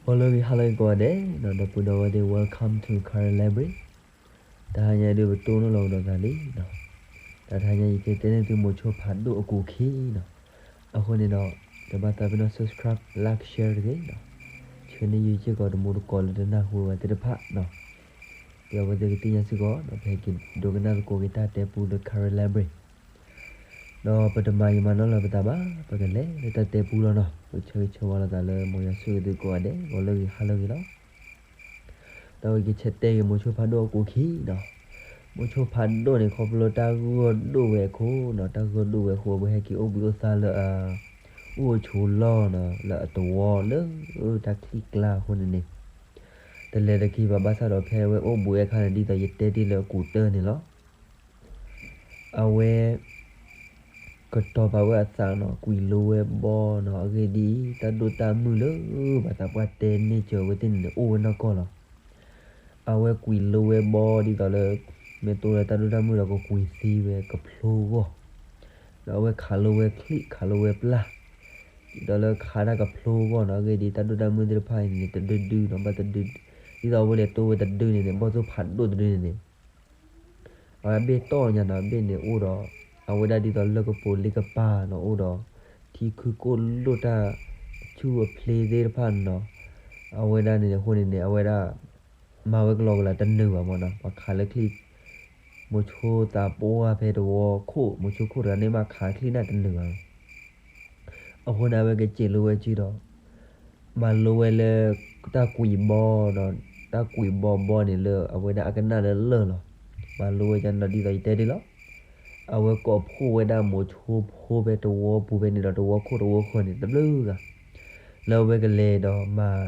ဂီၤလၢအဂ့ၤ ဟါလၢအဂ့ၤကိးဂၤဒဲးနီၤ ဒီပုၢ်ဒီဝဲၢ်သ့ၣ် welcome to Karen Library. တဟါညါဒုးပတိၢ်နီၣ်လီၤကဒီးသးလံနီၤ. တၢ်တဟါညါယကတဲန့ၢ်သုမိၤဆိဖးဒိၣ်အကူာ်ခံနီၤ. အဃိန့ၣ်ဒီး တဘၣ်သးပ့ၤနီၣ် subscribe, like, share တဂ့ၤနီၤ. ဆှၢန့ၢ်ယုာ်စ့ၢ်ကီးတမူတကိးလၢတနၢ်ဟူဘၣ်သ့ၣ်တဖၣ်နီၤ. ဒီးအဝဲသ့ၣ်ကသ့ၣ်ညါစ့ၢ်ကီးနီၤ ပဟဲက့ၤဒိကနၣ်သကိးက့ၤတၢ်တဲပူလၢ Karen Library ဒီးပတမၤယံာ်မၤနီၢ်လၢၤပသးဘၣ်, ပကလဲၤလၢတၢ်တဲပူလီၤနီၤ. ပဆၢဂ့ၤဆၢဝါလိာ်သးလၢမ်ယွၤဆိၣ်ဂ့ၤသုကိးဂၤဒဲး ဂီၤလၢအဂ့ၤ ဟါလၢအဂ့ၤလီၤ. ဒီးဝဲကဆဲးတဲက့ၤမိၤဆိဖးဒိၣ်အကူာ်ခံနီၤ. မိၤဆိဖးဒိၣ်န့ၣ် ခီဖျိတၢ်ဂိၢ်ဒိၣ်ဝဲအခိၣ်နီၤ, တၢ်ဂိၢ်ဒိၣ်ဝဲအဃိ အဝဲဟဲက့ၤအိၣ်ဘှံးအိၣ်သါလၢအ အိၣ်အဆိးလီၢ်နီၤ, လၢအသဝီလၢတၢ်ချံကျါအဃိန့ၣ်န့ၣ် တလဲၤတက့ၤဘၣ် ဘၣ်ဆၣ်ဒီးဖဲအဝဲအိၣ်ဘှံးအခါန့ၣ် ဒ်သိးယတဲတ့ၢ်လၢအကူာ်တၢၢ်န့ၣ်လီၤ. အဝဲ ကတီၤပာ်ဝဲအသးနီၤ, ကွံာ်လိဝဲဘီနီၤ, အဂ့ၢ်ဒ်အံၤ တၢ်ဒိၣ်တၢ်မုၢ်လၢပှၤသးပှၢ်တဲန့ၢ်စၢၤဝဲသ့ၣ်န့ၣ်န့ၣ် အိၣ်ဝဲနီၢ်ကီၢ်လီၤ. အဝဲကွံာ်လိဝဲဘီဒ်သိးလၢ မ့ၢ်တိၢ်လၢတၢ်ဒိၣ်တၢ်မုၢ်ဒီးကကွံာ်သံဝဲကဖျိဂီၢ်, ဒီးအဝဲခးလိဝဲချံၣ် ခးလိဝဲပျၢ် ဒ်သိးလၢခးတၢ်ကဖျိဂီၢ်နီၤ. အဂ့ၢ်ဒ်အံၤ တၢ်ဒိၣ်တၢ်မုၢ်သ့ၣ်တဖၣ်အံၤန့ၣ် တဒုဒုနီၤ, ဘၣ်တဒု, ဒ်သိးအဝဲလဲၤတိဝဲတဒုန့ၣ်န့ၣ် ဘီၣ်သိၣ်ဖးဒိၣ်တဒုန့ၣ်န့ၣ် အဝဲဘ့ၣ်တီၢ်ညါနီၤ, ဘ့ၣ်န့ၣ်အိၣ်ဒီး အဝဲဒၣ်ဒ်သိးလၢကပိာ်လ့ကပၤနီၤ, အိၣ်ဒီး ထံခုၣ်ကိၣ်လိၣ်တၢ် အဆူၣ်အဖျ့သ့ၣ်တဖၣ်နီၤ. အဝဲဒၣ်န့ၣ်အဃိန့ၣ်န့ၣ် အဝဲဒၣ် မၤဝဲကလီကလီတနုာ်ဘၣ်မ့ၢ်နီၤ, ပှၤခးလၢချံၣ် မိၤဆိသးပှၢ်ဖဲတဝီခိၣ်, မိၤဆိခိၣ်တဂၤန့ၣ်မးခးချံၣ်န့ၣ်တနုာ်ဘၣ်. အဃိန့ၣ် အဝဲကစံးလိဝဲစုဒီး မၤလိဝဲလၢ တၢ်ကွံာ်ဘီဒီး တၢ်ကွံာ်ဘီဘီန့ၣ်လၢအဝဲဒၣ်အကနၣ်လၢလၢၢ်လီၤ. မၤလိဝဲဒ်န့ၣ်ဒီးဒ်သိးယတဲဒ်လီၤ. အဝဲကိးဖှိၣ်ဝဲဒၣ်မိၤဆိဖိဖဲတဝီပူၤဖဲန့ၣ်ဒီးတဝီခိၣ်တဝီဃၢၤန့ၣ် တဘျုးဂၤ လၢအဝဲကလဲၤဒီးမၤ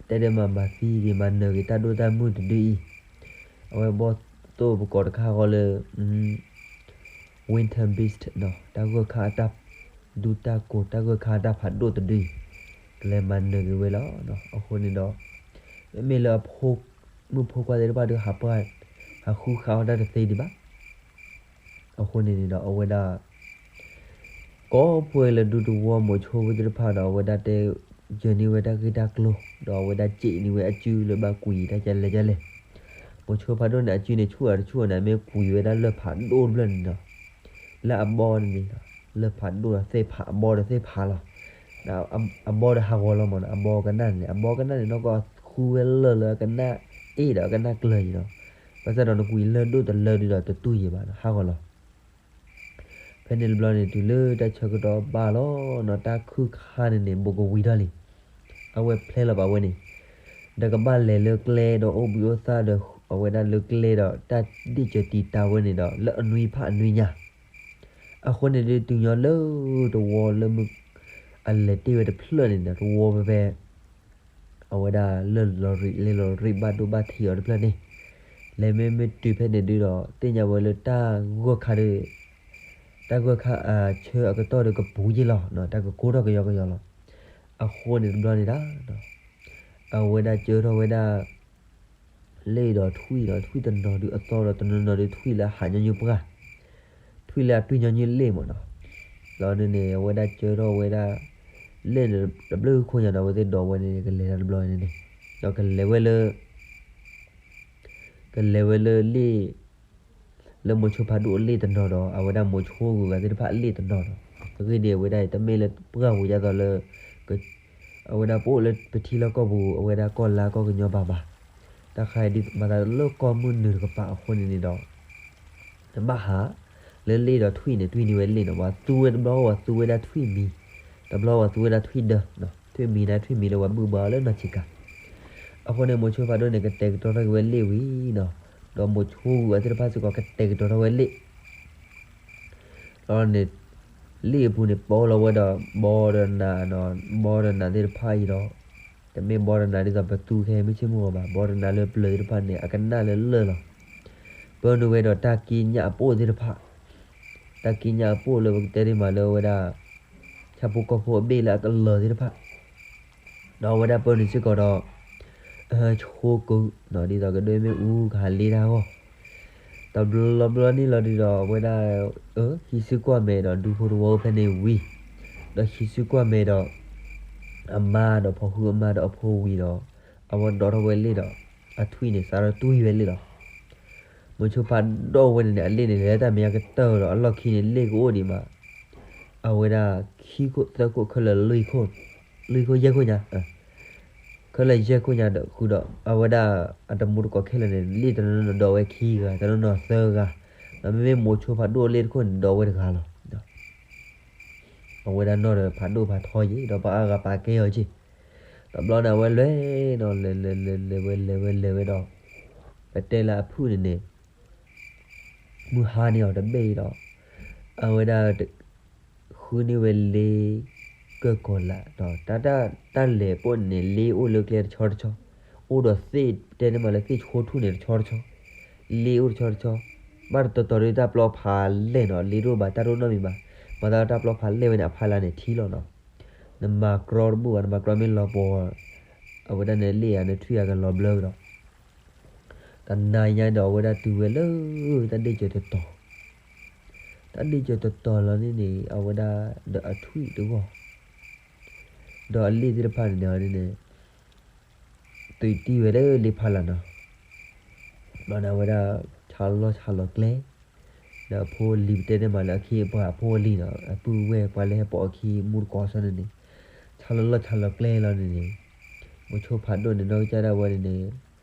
တဲဒ်မၤမၤသံဂ့ၤ မၤနၢၤဂ့ၤ တၢ်ဒိၣ်တၢ်မုၢ်တဒုအံၤ, အဝဲဘီၣ်သိၣ်ပကိးတခါဃီလၢ winter beast နီၤ, တၢ်ဂၢၢ်ခါအတၢ် ဒူတၢ်ကိၤ တၢ်ဂၢၢ်ခါအတၢ်ဖးဒိၣ်တဒုအံၤ ကလဲၤမၤနၢၤဂ့ၤဝဲလီၤ. အဃိန့ၣ်ဒီး မ့မ့ၢ်လၢအဖိ မုၣ်ဖိခွါသ့ၣ်တဖၣ်ဒုး ဟးပှၢ် ဟးဃုဃးအီၣ်တၢ်တသ့ဒံးဘၣ်. အဃိန့ၣ်န့ၣ်ဒီး အဝဲဒၣ် ကိးဖှိၣ်လၢဒူသဝီမိၤဆိဖိသ့ၣ်တဖၣ်ဒီး အဝဲဒၣ်တဲ ယၢၤန့ၢ်ဝဲတၢ်ဂ့ၢ်တၢ်ကျိၤ ဒီးအဝဲဒၣ်စံးန့ၢ်ဝဲအစုလၢဘၣ်ကွံာ်တၢ်ကလဲၤကလဲၣ်. မိၤဆိဖးဒိၣ်န့ၣ် အစုန့ၣ်ဆူၣ်အတဆူၣ်အီၤန့ၣ် မ့ၢ်ကွံာ်ဝဲဒၣ်လၢၢ်ဖးဒိၣ်တဖျၢၣ်န့ၣ်ဒီး လၢအဘီန့ၣ်န့ၣ် လၢၢ်ဖးဒိၣ်ဒီးသ့ၣ်ဖး အဘီဒီးသ့ၣ်ဖးလီၤ. ဒီးအဘီဒီးဟးဂီၤလီၤမးနီၤ, အဘီကနၣ်န့ၣ် အဘီကနၣ်န့ၣ် နီၢ်ကီၢ်ဃုဝဲလၢၢ်လၢအကနၣ်အ့ၣ်ဒီးအကနၣ်ကျၢၤအံၤနီၤ. ဘၣ်ဆၣ်ဒီးနကွံာ်လၢၢ်ဒိၣ်တလၢဒုဒီးတတူၢ်ယံၤဘၣ်နီၤ, ဟးဂီၤလီၤ. ဖဲန့ၣ်တဘျီန့ၣ် တုၤလၢတၢ်ဆၢကတီၢ်ဘၣ်လီၤနီၤ, တၢ်ခုၣ်ခါန့ၣ်န့ၣ် ဘူးကဝံၤထီၣ်လံ. အဝဲဖျဲလီၤဘၣ်ဝဲန့ၣ် ဒီးကဘၣ်လဲၤလၢကျဲဒီးအိၣ်ဘှံးအိၣ်သါဒီး အဝဲဒၣ်လၢကျဲဒီး တၢ်ဒ့ၣ်စၢၤတံာ်တာ်ဝဲန့ၣ်ဒီး လၢအနွံဖးအနွံညါ အဃိန့ၣ်ဒုး တုၤညီလၢတဝီလၢမုၢ် အလဲၤတ့ၢ်ဝဲတဖျၢၣ်န့ၣ်ဒီး တဝီဖဲဖဲ အဝဲဒၣ်လၢလီၤရံး လၢလီၤရံးဘၣ်ဒိဘၣ်ထံးအီၤတဖျၢၣ်န့ၣ် လဲၤမ့မ့ၢ်တုၤဖဲန့ၣ်ဒုးဒီး သ့ၣ်ညါဝဲလၢတၢ်ဂိၢ်ခါဒီး တၢ်ဂိၢ်ခါအဆၢအကတီၢ်ဒီးကပူၤယ့ၢ်လီၤ, တၢ်ကကိၢ်ထီၣ်ကယီကယီလီၤ. အဃိန့ၣ်တဘျီန့ၣ်ဒၣ် အဝဲဒၣ်ကၢထီၣ်ဝဲဒၣ် လ့ၣ်ဒီးထွံၣ်ဒီး ထွံၣ်တနီၤဒုးအသီဒီး တနီၤနီၤဒုးထွံၣ်လၢအဟးညီနုၢ်ပှၢ်, ထွံၣ်လၢအတွံၢ်ညီနုၢ်လ့ၣ်မးနီၤ. ဒီးန့ၣ်န့ၣ် အဝဲဒၣ်ကၢထီၣ်ဝဲဒၣ် လ့ၣ်န့ၣ်တဘျုးခိၣ်ညါဒီး အဝဲသ့ၣ်ဒိးဝဲန့ၣ် ကလဲၤတၢ်တဘျီန့ၣ်န့ၣ် ဒီးကလဲၤဝဲလၢ ကလဲၤဝဲလၢလ့ၣ် လၢမိၤဆိဖးဒိၣ်အလ့ၣ်တနီၤဒီး အဝဲဒၣ်မိၤဆိဂုၤဂၤသ့ၣ်တဖၣ်အလ့ၣ်တနီၤဒီး အဂ့ၢ်ဒ်အံၤ အဝဲဒၣ်အံၤ တမ့ၢ်လၢပှၢ်ပူၤဒ်သိးလၢ အဝဲဒၣ်ပအိၣ်လၢပထံလီၢ်ကီၢ်ပူၤ အဝဲဒၣ်ကီၢ်လါကီၢ်ကညီဘၣ်ဘၣ်. တၢ်ခါအံၤဒ်မၤသးလၢကီၢ်မုၢ်နုာ်တကပၤအဃိန့ၣ်န့ၣ်ဒီး တဘၣ်ဟး လၢလ့ၣ်ဒီးထွံၣ်န့ၣ် တွံၢ်န့ၢ်ဝဲလ့ၣ်နီၤ, ပှၤသူဝဲတဘျီ ပှၤသူဝဲဒၣ်ထွံၣ်မံၤ, တဘျီပှၤသူဝဲဒၣ်ထွံၣ်ဒၢ ထွံၣ်မံၤန့ၣ် ထွံၣ်မံၤလၢပှၤဘုၣ်ဘါအီၤလၢနီၢ်ဆံးကၤ. အဃိန့ၣ် မိၤဆိဖးဒိၣ်န့ၣ် ကတဲာ်ကတီၤထီၣ်က့ၤဝဲလ့ၣ်ဝံၤနီၤ, ဒီးမိၤဆိဂုၤဂၤသ့ၣ်တဖၣ်စ့ၢ်ကီး ကတဲာ်ကတီၤထီၣ်ဝဲလ့ၣ် ဒီးန့ၣ် လ့ၣ်အပူၤန့ၣ် ပီလီၤဝဲဒီး ဘီဒီးနးနီၤ, ဘီဒီးနးသ့ၣ်တဖၣ်အံၤဒီး တမ့ၢ်ဘီဒီးနးဒ်သိးပသူခဲမုၢ်ဆ့ၣ်မုၢ်ဂီၤဘၣ်, ဘီဒီးနးလၢပျၢၤသ့ၣ်တဖၣ်န့ၣ် အကနၣ်လၢလၢၢ်လီၤ. ပၢနုာ်ဝဲဒီးတၢ်ကံးညာ်အပိၣ်သ့ၣ်တဖၣ်, တၢ်ကံးညာ်အပိၣ်လၢပကတဲဒ်မးလၢအဝဲဒၣ် ဆၣ်ဖိကီၢ်ဖိအဘ့ၣ်လၢအကလၢၤသ့ၣ်တဖၣ် ဒီးအဝဲဒၣ်ပၢနုာ်စ့ၢ်ကီးဒီး ဆိကု ဒ်သိးကဒွဲမ့ၣ်အူကဟးလ့တၢ်အဂီၢ်, တဘျီဘျီန့ၣ်လီၤဒုးဒီး အဝဲဒၣ် ဟံးစုကွၢ်မဲာ်ဒီး ဒူဖိတဝီဖဲန့ၣ်ဝံၤ, ဒီးဟံးစုကွၢ်မဲာ်ဒီး အမါဒီးဖီၣ်ဃုအမါဒီးအဖိဝံၤဒီး အဝဲဒိးထီၣ်ဝဲလ့ၣ်ဒီး အထွံၣ်န့ၣ် စးထီၣ်တွံၢ်ဝဲလ့ၣ်လီၤ. မိၤဆိဖးဒိၣ်ဝဲန့ၣ်န့ၣ် အလ့ၣ်န့ၣ် လဲၤတၢ်မဲာ်ညါကတၢၢ်ဒီး အလီၢ်ခံန့ၣ် လ့ၣ်ကအိၣ်ဒံးမး အဝဲဒၣ် ခံခိၣ်သၢခိၣ်ခဲလၢာ်လွံၢ်ခိၣ်, လွံၢ်ခိၣ်ယဲၢ်ခိၣ်ညါ, ခဲလၢာ်ယဲၢ်ခိၣ်ညါဒီးဃုာ်ဒီး အဝဲဒၣ် အတမူတကိးခဲလၢာ်န့ၣ် လ့ၣ်တနီၤနီၤဒိးဝဲခံဂၤ, တနီၤနီၤသၢဂၤ, ဒီးမ့မ့ၢ်မိၤဆိဖးဒိၣ်အလ့ၣ်တခိၣ်န့ၣ် ဒိးဝဲတဂၤလီၤ. အဝဲဒၣ်နီၢ်ဒီးဖးဒိၣ်ဖးထီယံၤ ဒီးပှၤအါဂၤပာ်ကဲအီၤက့ၤ, တဘျီန့ၣ် အဝဲလဲၤနီၤ လဲၤလဲၤလဲၤလဲၤဝဲလဲၤဝဲလဲၤဝဲဒီး ပတဲလၢအဖုၣ်န့ၣ်န့ၣ် မုၢ်ဟါန့ၢ်အီၤတဘ့ၣ်ဒီး အဝဲဒၣ် ဃုန့ၢ်ဝဲလ့ကၢၢ်ကီၤလးဒီး တၢ် တၢ်လဲၤပိာ်န့ၣ်န့ၣ် လ့အိၣ်လၢကျဲတဆီတဆီ, အိၣ်ဒီးသ့ၣ် တဲန့ၢ်မးလၢသ့ၣ်ဆိထူၣ်န့ၣ်တဆီတဆီ, လ့အိၣ်တဆီတဆီ, ဘၣ်တတီၤတီၤဒ်တၢ်ပျီဖးလဲၢ်နီၤ လ့တအိၣ်ဘၣ် တၢ်တအိၣ်နီတမံၤဘၣ်, မၤသးတၢ်ပျီဖးလဲၢ်ဝဲန့ၣ် အဖီလာ်န့ၣ်ထံလီၤနီၤ, နမၤကြီတဘူၣ်ဘၣ် နမၤကြီမ့ၢ်လီၤပှီၤ အဝဲဒၣ်န့ၣ်လ့ၣ်ဧါ နထွံၣ်ဧါကလီၤဘျၢကဒီး တနၤညါဒီး အဝဲဒၣ်တုၤဝဲလၢ တၢ်ဒ့ၣ်စၢၤတတီၤ, တၢ်ဒ့ၣ်စၢၤတတီၤလီၤန့ၣ်န့ၣ် အဝဲဒၣ်ဒီးအထွံၣ်တဂီၢ်, ဒီးအလ့ၣ်သ့ၣ်တဖၣ်န့ၣ်န့ၣ် သုးတံၢ်ဝဲလၢလ့ဖးလာ်နီၤ, ဘျီန့ၣ် အဝဲဒၣ် ဆးလီၢ်ဆးလီၤကျဲ ဒီးအဖိအလံၤ ပတဲန့ၢ်မးလၢအခံပှၤအဖိအလံၤနီၤ အပုၢ်ဝဲၢ်ပှၤလၢဟဲပိာ်အခံမူတကိးစၢ်န့ၣ်န့ၣ် ဆးလီၢ်လီၢ်ဆးလီၤကျဲလီၤန့ၣ်န့ၣ် မိၤဆိဖးဒိၣ်န့ၣ် နီၢ်ကစၢ်ဒၣ်ဝဲန့ၣ်န့ၣ်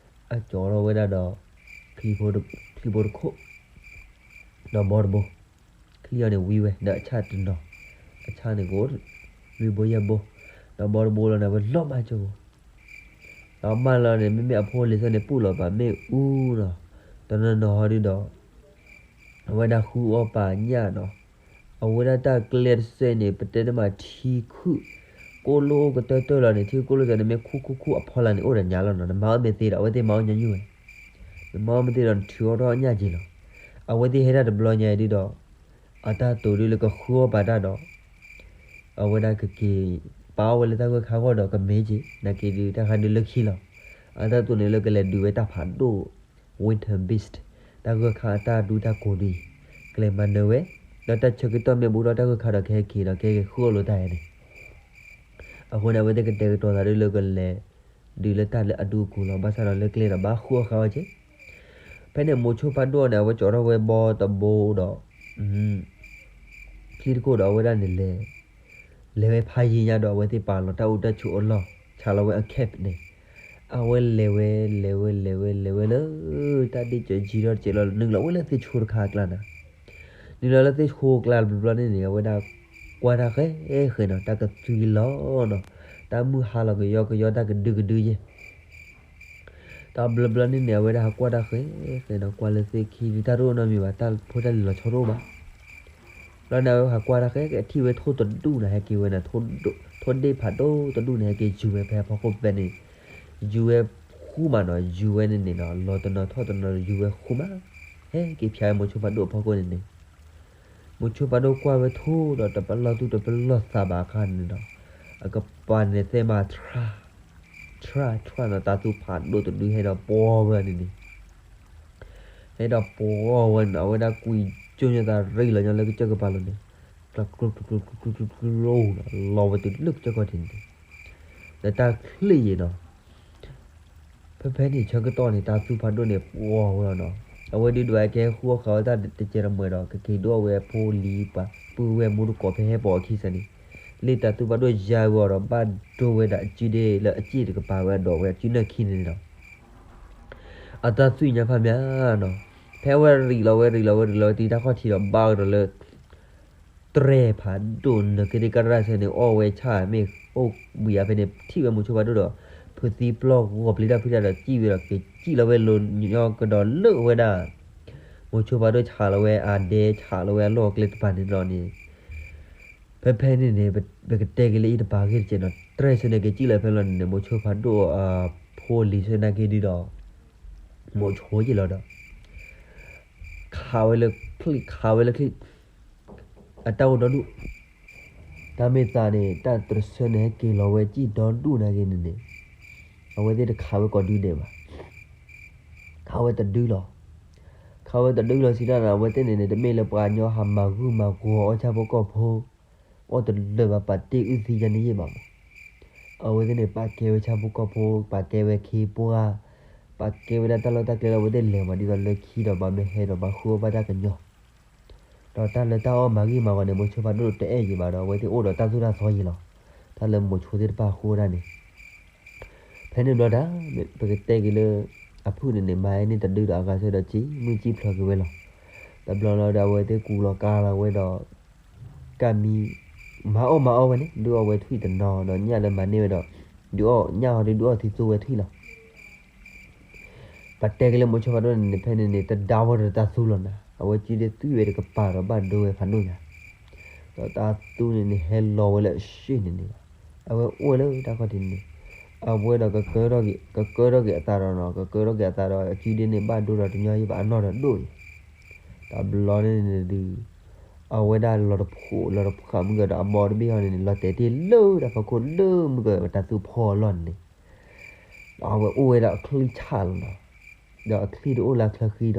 အကၠီထီၣ်ဝဲဒၣ်ဒီး ချံဖိတခိၣ် ဒီးဘီတဘိ ချံအီၤန့ၣ်ဝံဝဲ ဒီးအဆၣ်တနီၤ အဆၣ်န့ၣ်ကအိၣ် လွံၢ်ဘိယဲၢ်ဘိ ဒီးဘီတဘိလီၤန့ၣ် အဝဲလီၤမၢ်ကၠိဘိ ဒီးမၢလီၤန့ၣ် မ့မ့ၢ်အဖိအလံၤစၢ်န့ၣ် ပူၣ်လီၤပာ်မ့ၣ်အူနီၤ တနီၤနီၤဟီဒုဒီး အဝဲဒၣ်ဃုအီၣ်ပာ်ညၣ်နီၤ အဝဲဒၣ်တၢ်ကျဲတစဲးန့ၣ် ပတဲတမးထံခုၣ် ကိၣ်လိၣ်အိၣ်ကတၢၢ်တၢၢ်လီၤန့ၣ် ထံခိၣ်ကိၣ်လိၣ်စဲးန့ၣ် မ့ၢ်ခူၣ်ခူၣ်ခူၣ်အဖီလာ်န့ၣ် အိၣ်ဒီးညါလီၤနီၤ နမၤအီၣ်မ့ၢ်သ့ဒီး အဝဲသ့ၣ်မၤအီၣ်ညီနုၢ်ဝဲ နမၤအီၣ်မ့ၢ်သ့ဒီး နထုးအီၣ်ထီၣ်ညၣ်က့ၤလီၤ အဝဲသ့ၣ်ဟဲဒၣ်တဘျီညါအံၤဒုဒီး အတၢ်တိာ်ဒုလၢကဃုအီၣ်ပာ်တၢ်ဒီး အဝဲဒၣ်ကက့ၤ ပာ်အီၣ်ဝဲလၢတၢ်ဂၢၢ်ခါဂီၢ်ဒီးကမ့ၢ်က့ၤ နာ်က့ၤဒုတၢ်ခါဒုလၢခံလီၤ အတၢ်တိာ်န့ၣ်လၢကလဲၤဒုးဝဲတၢ်ဖးဒိၣ် winter beast တၢ်ဂၢၢ်ခါအတၢ်ဒူတၢ်ကိးဒုအံၤ ကလဲၤမၤနၢၤဝဲ ဒီးတၢ်ဆၢကတီၢ်မ့ၢ်ဘူးဒီးတၢ်ဂၢၢ်ခါဒီးကဟဲက့ၤဒီးကဟဲက့ၤဃုအီၣ်လိာ်တၢ်အံၤန့ၣ် အဃိန့ၣ် အဝဲသ့ၣ်ကတဲာ်ကတီၤသးဒ်လၢကလဲၤ ဒုးလၢတၢ်လၢအဒူအကိၤလီၤ ဘၣ်ဆၣ်ဒီးလၢကျဲဒီးဘၣ်ဃုအီၣ်ဃာ်အီၤက့ၤ ဖဲန့ၣ်မိၤဆိဖးဒိၣ်န့ၣ် အဝဲကၠီထီၣ်ဝဲဘီတဘိဒီး ချံတခိၣ်ဒီးအဝဲဒၣ်န့ၣ်လဲၤ လဲၤဝဲဖးယံၤညါဒီး အဝဲသ့ၣ်ပာ်လီၤတၢ်အိၣ်တၢ်ဆိးအလီၢ် ဆးလီၤဝဲအ camp န့ၣ် အဝဲလဲၤဝဲ လဲၤဝဲ လဲၤဝဲ လဲၤဝဲလၢ တၢ်ဒ့ၣ်စၢၤယံၤထီၣ်တစဲးလီၤ နုာ်လီၤဝဲလၢသ့ၣ်ဆိတခါအကျါန့ၣ် နုာ်လီၤလၢသ့ၣ်ဆိအကျါတဘျီန့ၣ်န့ၣ် အဝဲဒၣ်ကွၢ်တၢ်ဃဲဃဲနီၤ တၢ်ကသွံလီၤနီၤ တၢ်မုၢ်ဟါလီၤကယီကယီ တၢ်ကဒုကဒုယဲၢ် တဘျီဘျီန့ၣ်န့ၣ် အဝဲဒၣ်ဟးကွၢ်တၢ်ဃဲဃဲနီၤ ကွၢ်လၢသ့ၣ်ခံဒု တၢ်တအိၣ်နီတမံၤဘၣ် တၢ်ဖိတၢ်လံၤလီၤဆီတအိၣ်ဘၣ် ဘျီန့ၣ် အဝဲဟးကွၢ်တၢ်ဃဲဃဲ ထံၣ်ဝဲထိၣ်တဒူၣ်န့ၣ် ဟဲက့ၤဝဲန့ၣ် ထိၣ်ဒ့ၣ်ဖးဒိၣ်တဒူၣ်န့ၣ် ဟဲက့ၤယူၤဝဲဖဲအဖီခိၣ်ဖဲန့ၣ် ယူၤဝဲဃူမးနီၤ ယူၤဝဲန့ၣ်န့ၣ်နီၤ လီၤတနီၤထီၣ်တနီၤ ယူၤဝဲဃူမး ဟဲက့ၤဖျါဝဲမိၤဆိဖးဒိၣ်အဖီခိၣ်န့ၣ်န့ၣ် မိၤဆိဖးဒိၣ်ကွၢ်ဝဲထိၣ်ဒီးတပလီၢ်သူၣ်တပလီၢ်သးဘၣ်အခါန့ၣ်ဒီး အကပၤန့ၣ်သဲမၤထြၣ် ထြၣ်ထြၣ်နီၤ တၢ်သူၣ်ဖးဒိၣ်တဒုဟဲဒီးပှီၢ်ဝဲန့ၣ်န့ၣ် ဟဲဒီးပှီၢ်ဝဲန့ၣ် အဝဲဒၣ်ကွံာ်ကၠိညါသးရ့ၣ်လီၤညီလၢကစၢၢ်ကပၤလီၤန့ၣ် ကျိကျိကျိကျိကျိကျိကျိ လီၤဝဲတုၤလၢကစၢၢ်ကီၢ်ထံးန့ၣ် ဒီးတၢ်ချ့ယံၤနီၤ ဖဲဖဲန့ၣ်ဆၢကတီၢ်န့ၣ် တၢ်သူၣ်ဖးဒိၣ်န့ၣ်ပှီၢ်ဝဲလီၤနီၤ အဝဲဒုးဒွးကဟဲဃုအီၣ်ဃာ်ဝဲတၢ်တစဲးတမှဲၤဒီး ကက့ၤဒိၣ်အီၣ်ဝဲအဖိအလံၤပှၤ ပုၢ်ဝဲၢ်မူတကိးဖဲဟဲပိာ်အခံစၢၤန့ၣ် လၢတၢ်သူၣ်ဖးဒိၣ်ယါဝဲအီၤဒီး ဘၣ်ဒိဝဲဒၣ်အစုဒ့လၢအစ့ၣ်တကပၤဝဲအဒိးဝဲအစုနၢၣ်ခံန့ၣ်နီၤ အတၢ်သွံၣ်ညါဖးမးနီၤ ဖဲအဝဲရံးလီၤဝဲရံးလီၤဝဲရံးလီၤဝဲတံၤတၢ်ခီၣ်ထံးဒီးဘၣ်ကဒီးလၢ တြဲၤဖးဒိၣ်နကဒ့ကရၢ်ဆၢန့ၣ် အီၣ်ဝဲဆၣ်မ့ၢ်အိၣ်ဘှံးအါဖဲန့ၣ် ထံၣ်ဝဲမိၤဆိဖးဒိၣ်ဒီး ဖုးသံပျီၢ်ဂီၤပျံၤတၢ်ဖုးတၢ်ဒီး စံၣ်ဝဲဒီးက့ၤစံၣ်လီၤဝဲလိၤညီကဒီးလၢဝဲဒၣ် မိၤဆိဖးဒိၣ်ဆးလီၤဝဲအဒဲဆးလီၤဝဲအလီၢ်အကျဲတပၤန့ၣ်လီၤန့ၣ် ဖဲဖဲန့ၣ်န့ၣ် ပကတဲက့ၤလၢအံၤတပၤဂ့ၢ်တကဲးနီၤ တြဲၤဆၢန့ၣ်က့ၤစံၣ်လီၤဖဲလီၤန့ၣ်န့ၣ် မိၤဆိဖးဒိၣ်အဖိအလံၤဆၢနာ်က့ၤဒုဒီး မိၤဆိက့ၤလီၤဒီး ခးဝဲလၢချံၣ် ခးဝဲလၢချံၣ် အတၢ်အိၣ်ဒီဒူၣ် တၢ်မ့ၢ်သးန့ၣ် တၢ်တရံးဆၢန့ၣ် ဟဲက့ၤလီၤဝဲစံၣ်ဒီဒူၣ်နာ်က့ၤန့ၣ်န့ၣ် အဝဲသ့ၣ်တခးဝဲကိးဒုဒဲးဘၣ်. ခးဝဲတဒုလီၤ. ခးဝဲတဒုလီၤစံးတၢ်န့ၣ် အဝဲသ့ၣ်န့ၣ်န့ၣ် တမ့ၢ်လၢပှၤကညီဟးမၤဂုၢ်မၤဂီၤအီၣ်ဆၣ်ဖိကီၢ်ဖိ အီၣ်တလၢာ်ဘၣ် ပာ်တ့ၢ်အုၣ်သံယါန့ၣ်ယဲၢ်ဘၣ်မး. အဝဲသ့ၣ်န့ၣ် ပာ်ကဲဝဲဆၣ်ဖိကီၢ်ဖိ, ပာ်ကဲဝဲခ့ပှၢ်, ပာ်ကဲဝဲဒၣ်တၢ်လီၢ်တၢ်ကျဲလၢအဝဲသ့ၣ်လဲၤမး ဒ်သိးလၢခံဒီးဘၣ်မ့ၢ်ဟဲဒီးဘၣ်ဃုအီၣ်ဘၣ်တၢ်ကညီၤ, ဒီးတၢ်လၢတၢ်အီၣ်မၤဂ့ၤမၤဝီၤန့ၣ် မိၤဆိဖးဒိၣ်တအဲၣ်ယံၤဘၣ်ဒီး အဝဲသ့ၣ်အိၣ်ဒီးတၢ်သိၣ်တၢ်သီယံၤလီၤ. တၢ်လၢမိၤဆိသ့ၣ်တဖၣ်ဃုအီၣ်ဒၣ်န့ၣ် ဖဲန့ၣ်ဘျီဒၣ် ပကတဲက့ၤလၢ အဖုၣ်န့ၣ်န့ၣ် မၤန့ၢ်တဒုဒီးအဂၤဆၢဒီး ကံမုၢ်ကံဖျိးက့ၤဝဲလီၤ. တဘျီလီၤဒီး အဝဲသ့ၣ်ကူလီၤကါလီၤဝဲဒီး ကၢ်မံ မၤအီၣ်မၤအီဝဲန့ၣ် ဒုးအီၣ်ဝဲထွံၣ်တနီၤဒီး ညၣ်လၢမၤန့ၢ်ဝဲဒီး ဒုးအီၣ်ညၣ်ဟီဒီး ဒုးအီၣ်သံသိဝဲထွံၣ်လီၤ. ပတဲက့ၤလၢမိၤဆိဖးဒိၣ်န့ၣ်န့ၣ် ဖဲန့ၣ်န့ၣ် တဒါဝဲဒီးတၢ်သူလီၤနၤ, အဝဲစုဒ့သွံၣ်ဝဲတကပၤဒီးဘၣ်ဒိဝဲဖးဒိၣ်ညါ, ဒီးတၢ်သူန့ၣ်န့ၣ် ဟဲလီၤဝဲလၢအရှ့ၣ်န့ၣ်န့ၣ်လီၤ. အဝဲအိၣ်ဝဲလၢတၢ်ခီၣ်ထံးန့ၣ်န့ၣ် အဝဲဒီးကကၢထီၣ်က့ၤ ကကၢထီၣ်က့ၤအသးဒီးနီၤ, ကကၢထီၣ်က့ၤအသးဒီး အစုဒ့န့ၣ် ဘၣ်ဒိဒီးတညီယံၤဘၣ် အနီၢ်ဒီးဒိၣ်အံၤ, တဘျီန့ၣ်န့ၣ်ဒုး အဝဲဒၣ်လီၤတဖိးလီၤတဖှးမုၢ်ကဒီး အဘီတဘ့ၣ်ဟီန့ၣ်န့ၣ် လီၤတဲာ်တ့ၢ်လၢတၢ်ဖီခိၣ်လၢမုၢ်ကဒီးတၢ်သူဖီအလီၢ်န့ၣ်န့ၣ် ဒီးအဝဲအိၣ်ဝဲဒၣ်အချံၣ်ဆၣ်လီၤနီၤ, ဒီးအချံၣ်တအိၣ်လၢအချၢဃံဒီး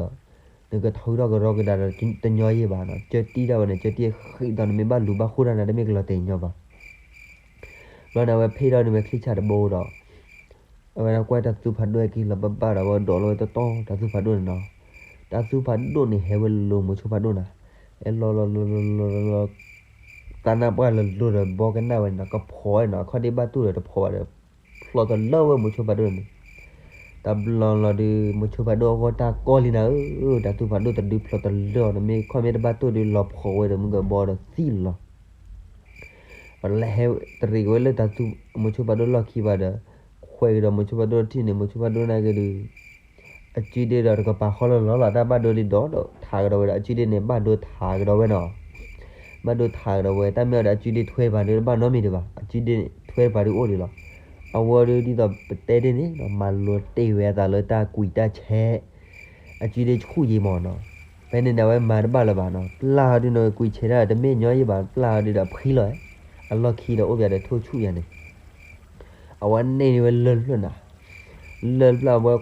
နကထုးထီၣ်ကရီကဒါဒီးတညီယံၤဘၣ်နီၤ, ကၢတံၢ်တၢ်ဝဲန့ၣ် ကၢတံၢ်ဃံဒီး နမ့ၢ်ဘၣ်လူၤဘၣ်ဃိတၢ်နၤ တမ့ၢ်ကလီၤတဲာ်ညီဘၣ်. ဘျီန့ၣ် အဝဲဖ့ၣ်ထီၣ်န့ၢ်ဝဲချံၣ်ဆၣ်တဘိဒီး အဝဲဒၣ်ကွၢ်တၢ်သူဖးဒိၣ်ဟဲက့ၤလီၤဘၣ်ဘၣ်ဒီး အဝဲဒိးလီၤဝဲတီတီတၢ်သူဖးဒိၣ်န့ၣ်နီၤ, တၢ်သူဖးဒိၣ်န့ၣ် ဟဲဝဲလိၤမိၤဆိဖးဒိၣ်နၤ, ဟဲလီၤလီၤလီၤလီၤလီၤလီၤလီၤ သးနၢ်ပှၢ်လၢလိၤဒီးဘီကနၣ်ဝဲန့ၣ်နီၤ, ကဖီးဝဲနီၤ, အခီၣ်ဒ့ၣ်ဘၣ်တူၢ်ဒီးတဖီးဘၣ်ဒီး ဖျိးတလၢဝဲမိၤဆိဖးဒိၣ်န့ၣ်, တဘျီလီၤဒုး မိၤဆိဖးဒိၣ်အဂီၢ်တၢ်ကီလံနၤဧၢ, တၢ်သူဖးဒိၣ်တဒုဖျိးတလၢအီၤ နမ့ၢ်ခီၣ်မ့ၢ်တဘၣ်တူၢ်ဒုး လီၤဖီးဝဲဒီးမုၢ်ကဘီဒီးသံလီၤ. ပလဲၤဟဲတရံးက့ၤဝဲလၢတၢ်သူ မိၤဆိဖးဒိၣ်လီၢ်ခံဘၣ်ဒီး ခွဲးကဒီးမိၤဆိဖးဒိၣ်ထံၣ်န့ၣ် မိၤဆိဖးဒိၣ်နာ်က့ဒုး အစုဒ့ဒီးတကပၤဃီလၢလီၤလီၤ တၢ်ဘၣ်ဒိဒုးဒီးဒီးထးကဒီးဝဲဒီး အစုဒ့န့ၣ် ဘၣ်ဒိထးကဒီးဝဲနီၤ, ဘၣ်ဒိထးကဒီးဝဲ တၢ်မ့ၢ်အီၤဒီးအစုဒ့ထွဲပၤဒုးတဘၣ်နီတမံၤဒံးဘၣ်, အစုဒ့ထွဲပၤဒုးအိၣ်ဒံးလီၤ. အဝဲဒုးဒ်သိးပတဲဒ်န့ၣ်နီၤ မၤလိတ့ၢ်ဝဲအသးလၢတၢ်ကွံာ်တၢ်ဆဲး အစုဒ့ဆူၣ်ယံၤမးနီၤ, ဖဲန့ၣ်န့ၣ် အဝဲမၤတဘၣ်လၢၤဘၣ်နီၤ, ပျၢ်အီၤဒုးနီၤ ကွံာ်ဆဲးတၢ်တမ့ၢ်ညီယံၤဘၣ်, ပျၢ်အီၤဒုးဒီးအဖှံလီၤ, အလီၢ်ခံဒီးအိၣ်ပၠးဒီးထိၣ်ဆူၣ်ယၤန့ၣ် အဝဲန့ၢ်န့ၢ်ဝဲလၢၢ်ဖျၢၣ်နၤ, လၢၢ်ဖျၢၣ်အဝဲ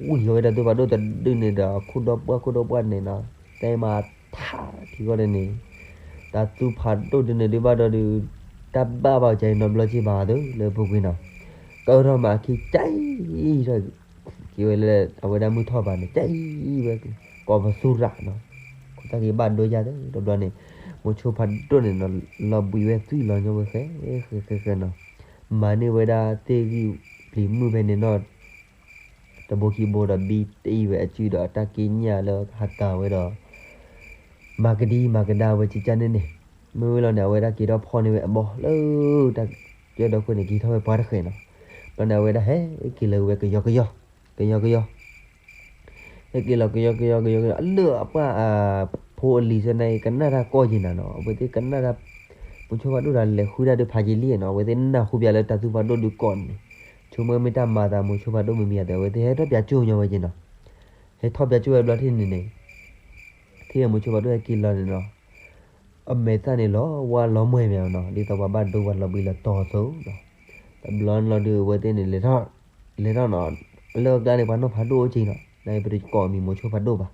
ဝံၤဃီၤဝဲတၢ်သူဖးဒိၣ်တဒုန့ၣ်ဒီး ခိၣ်ဒီပှၢ်ခိၣ်ဒီပှၢ်န့ၣ်နီၤ, တဲမၤထးထံဃီန့ၣ်န့ၣ်, တၢ်သူဖးဒိၣ်ဒုန့ၣ်ဒုးဘၣ်ဒီးဒုး တၢ်ဘၣ်ဘၣ်ကဲနီတဘျီက့ၤဘၣ်သၢလၢပူၤကွံာ်နီၤ, ကၢထီၣ်မးအခံကဲထီၣ် က့ၤဝဲလၢအဝဲဒၣ်မုၢ်ထီၣ်ဘၣ်န့ၣ် ကဲဝဲ ကိးပသူရၤနီၤ, ခိၣ်သၣ်က့ၤဘၣ်ဒိယၤသၢတဘျီန့ၣ်, မိၤဆိဖးဒိၣ်န့ၣ်နီၤ လီၤဘှံးဝဲသွံၣ်လီၤညီဝဲဃဲ ဃဲဃဲဃဲနီၤ, မၤန့ၢ်ဝဲဒၣ်သ့ၣ်ဂံၢ်ပျံၤမုၢ်ဖဲန့ၣ်နီၤ တဘိခံဘိဒီးဘံတ့ၢ်ဝဲအစုဒီးတၢ်က့ညၣ်လၢဟးကၤဝဲဒီး မၤကဒံမၤကဒါဝဲကကၢ်န့ၣ်န့ၣ်, မ့ၢ်ဝဲလီၤန့ၣ် အဝဲဒၣ်က့ၤထီၣ်ဖီၣ်န့ၢ်ဝဲအဘီလၢတၢ်ကၢဒီခိၣ်န့ၣ် က့ၤထီၣ်ဝဲပှၤတဃဲၤနီၤ, ဘျီန့ၣ် အဝဲဒၣ်ဟဲက့ၤလၢၤဝဲကယီကယီ, ကယီကယီ ဟဲက့ၤလီၤကယီကယီကယီကယီ အလၢအပှၢ်အဖိအလံၤဆၢန့ၣ် ကနၣ်တၢ်ကီၢ်က့ၤနၤနီၤ, အဝဲသ့ၣ်ကနၣ်တၢ် မိၤဆိဖးဒိၣ်တၢ်လဲၤဃုတၢ်ဒုးဖးယံာ်လံနီၤ, အဝဲသ့ၣ်နၢ်ဟူပၠးလၢတၢ်သူဖးဒိၣ်ဒုးကီးန့ၣ်, ဆိကမိၣ်မ့ၢ်တၢ်မၤသးမိၤဆိဖးဒိၣ်မံၤမံၤအသး အဝဲသ့ၣ်ဟဲထီၣ်ပၠးကၠိညီဝဲက့ၤနီၤ, ဟဲထီၣ်ပၠးကၠိဝဲဘျီထံၣ်န့ၣ်န့ၣ်, ထံၣ်မိၤဆိဖးဒိၣ်ဟဲက့ၤလီၤန့ၣ်နီၤ အမဲာ်သၣ်န့ၣ်လီၤဝါလီၤမွဲမးနီၤ, ဒ်သိးပှၤဘၣ်ဒိပှၤလီၤဘှံးလီၤတီၤအသိးနီၤ, တဘျီန့ၣ်လီၤဒုးအဝဲသ့ၣ်န့ၣ် လဲၤထီၣ်နီၤ, လၢအကျါန့ၣ် ပှၤနီၢ်ဖးဒိၣ်အိၣ်က့ၤနီၤ, နပတကိးမံၤမိၤဆိဖးဒိၣ်ဘၣ်,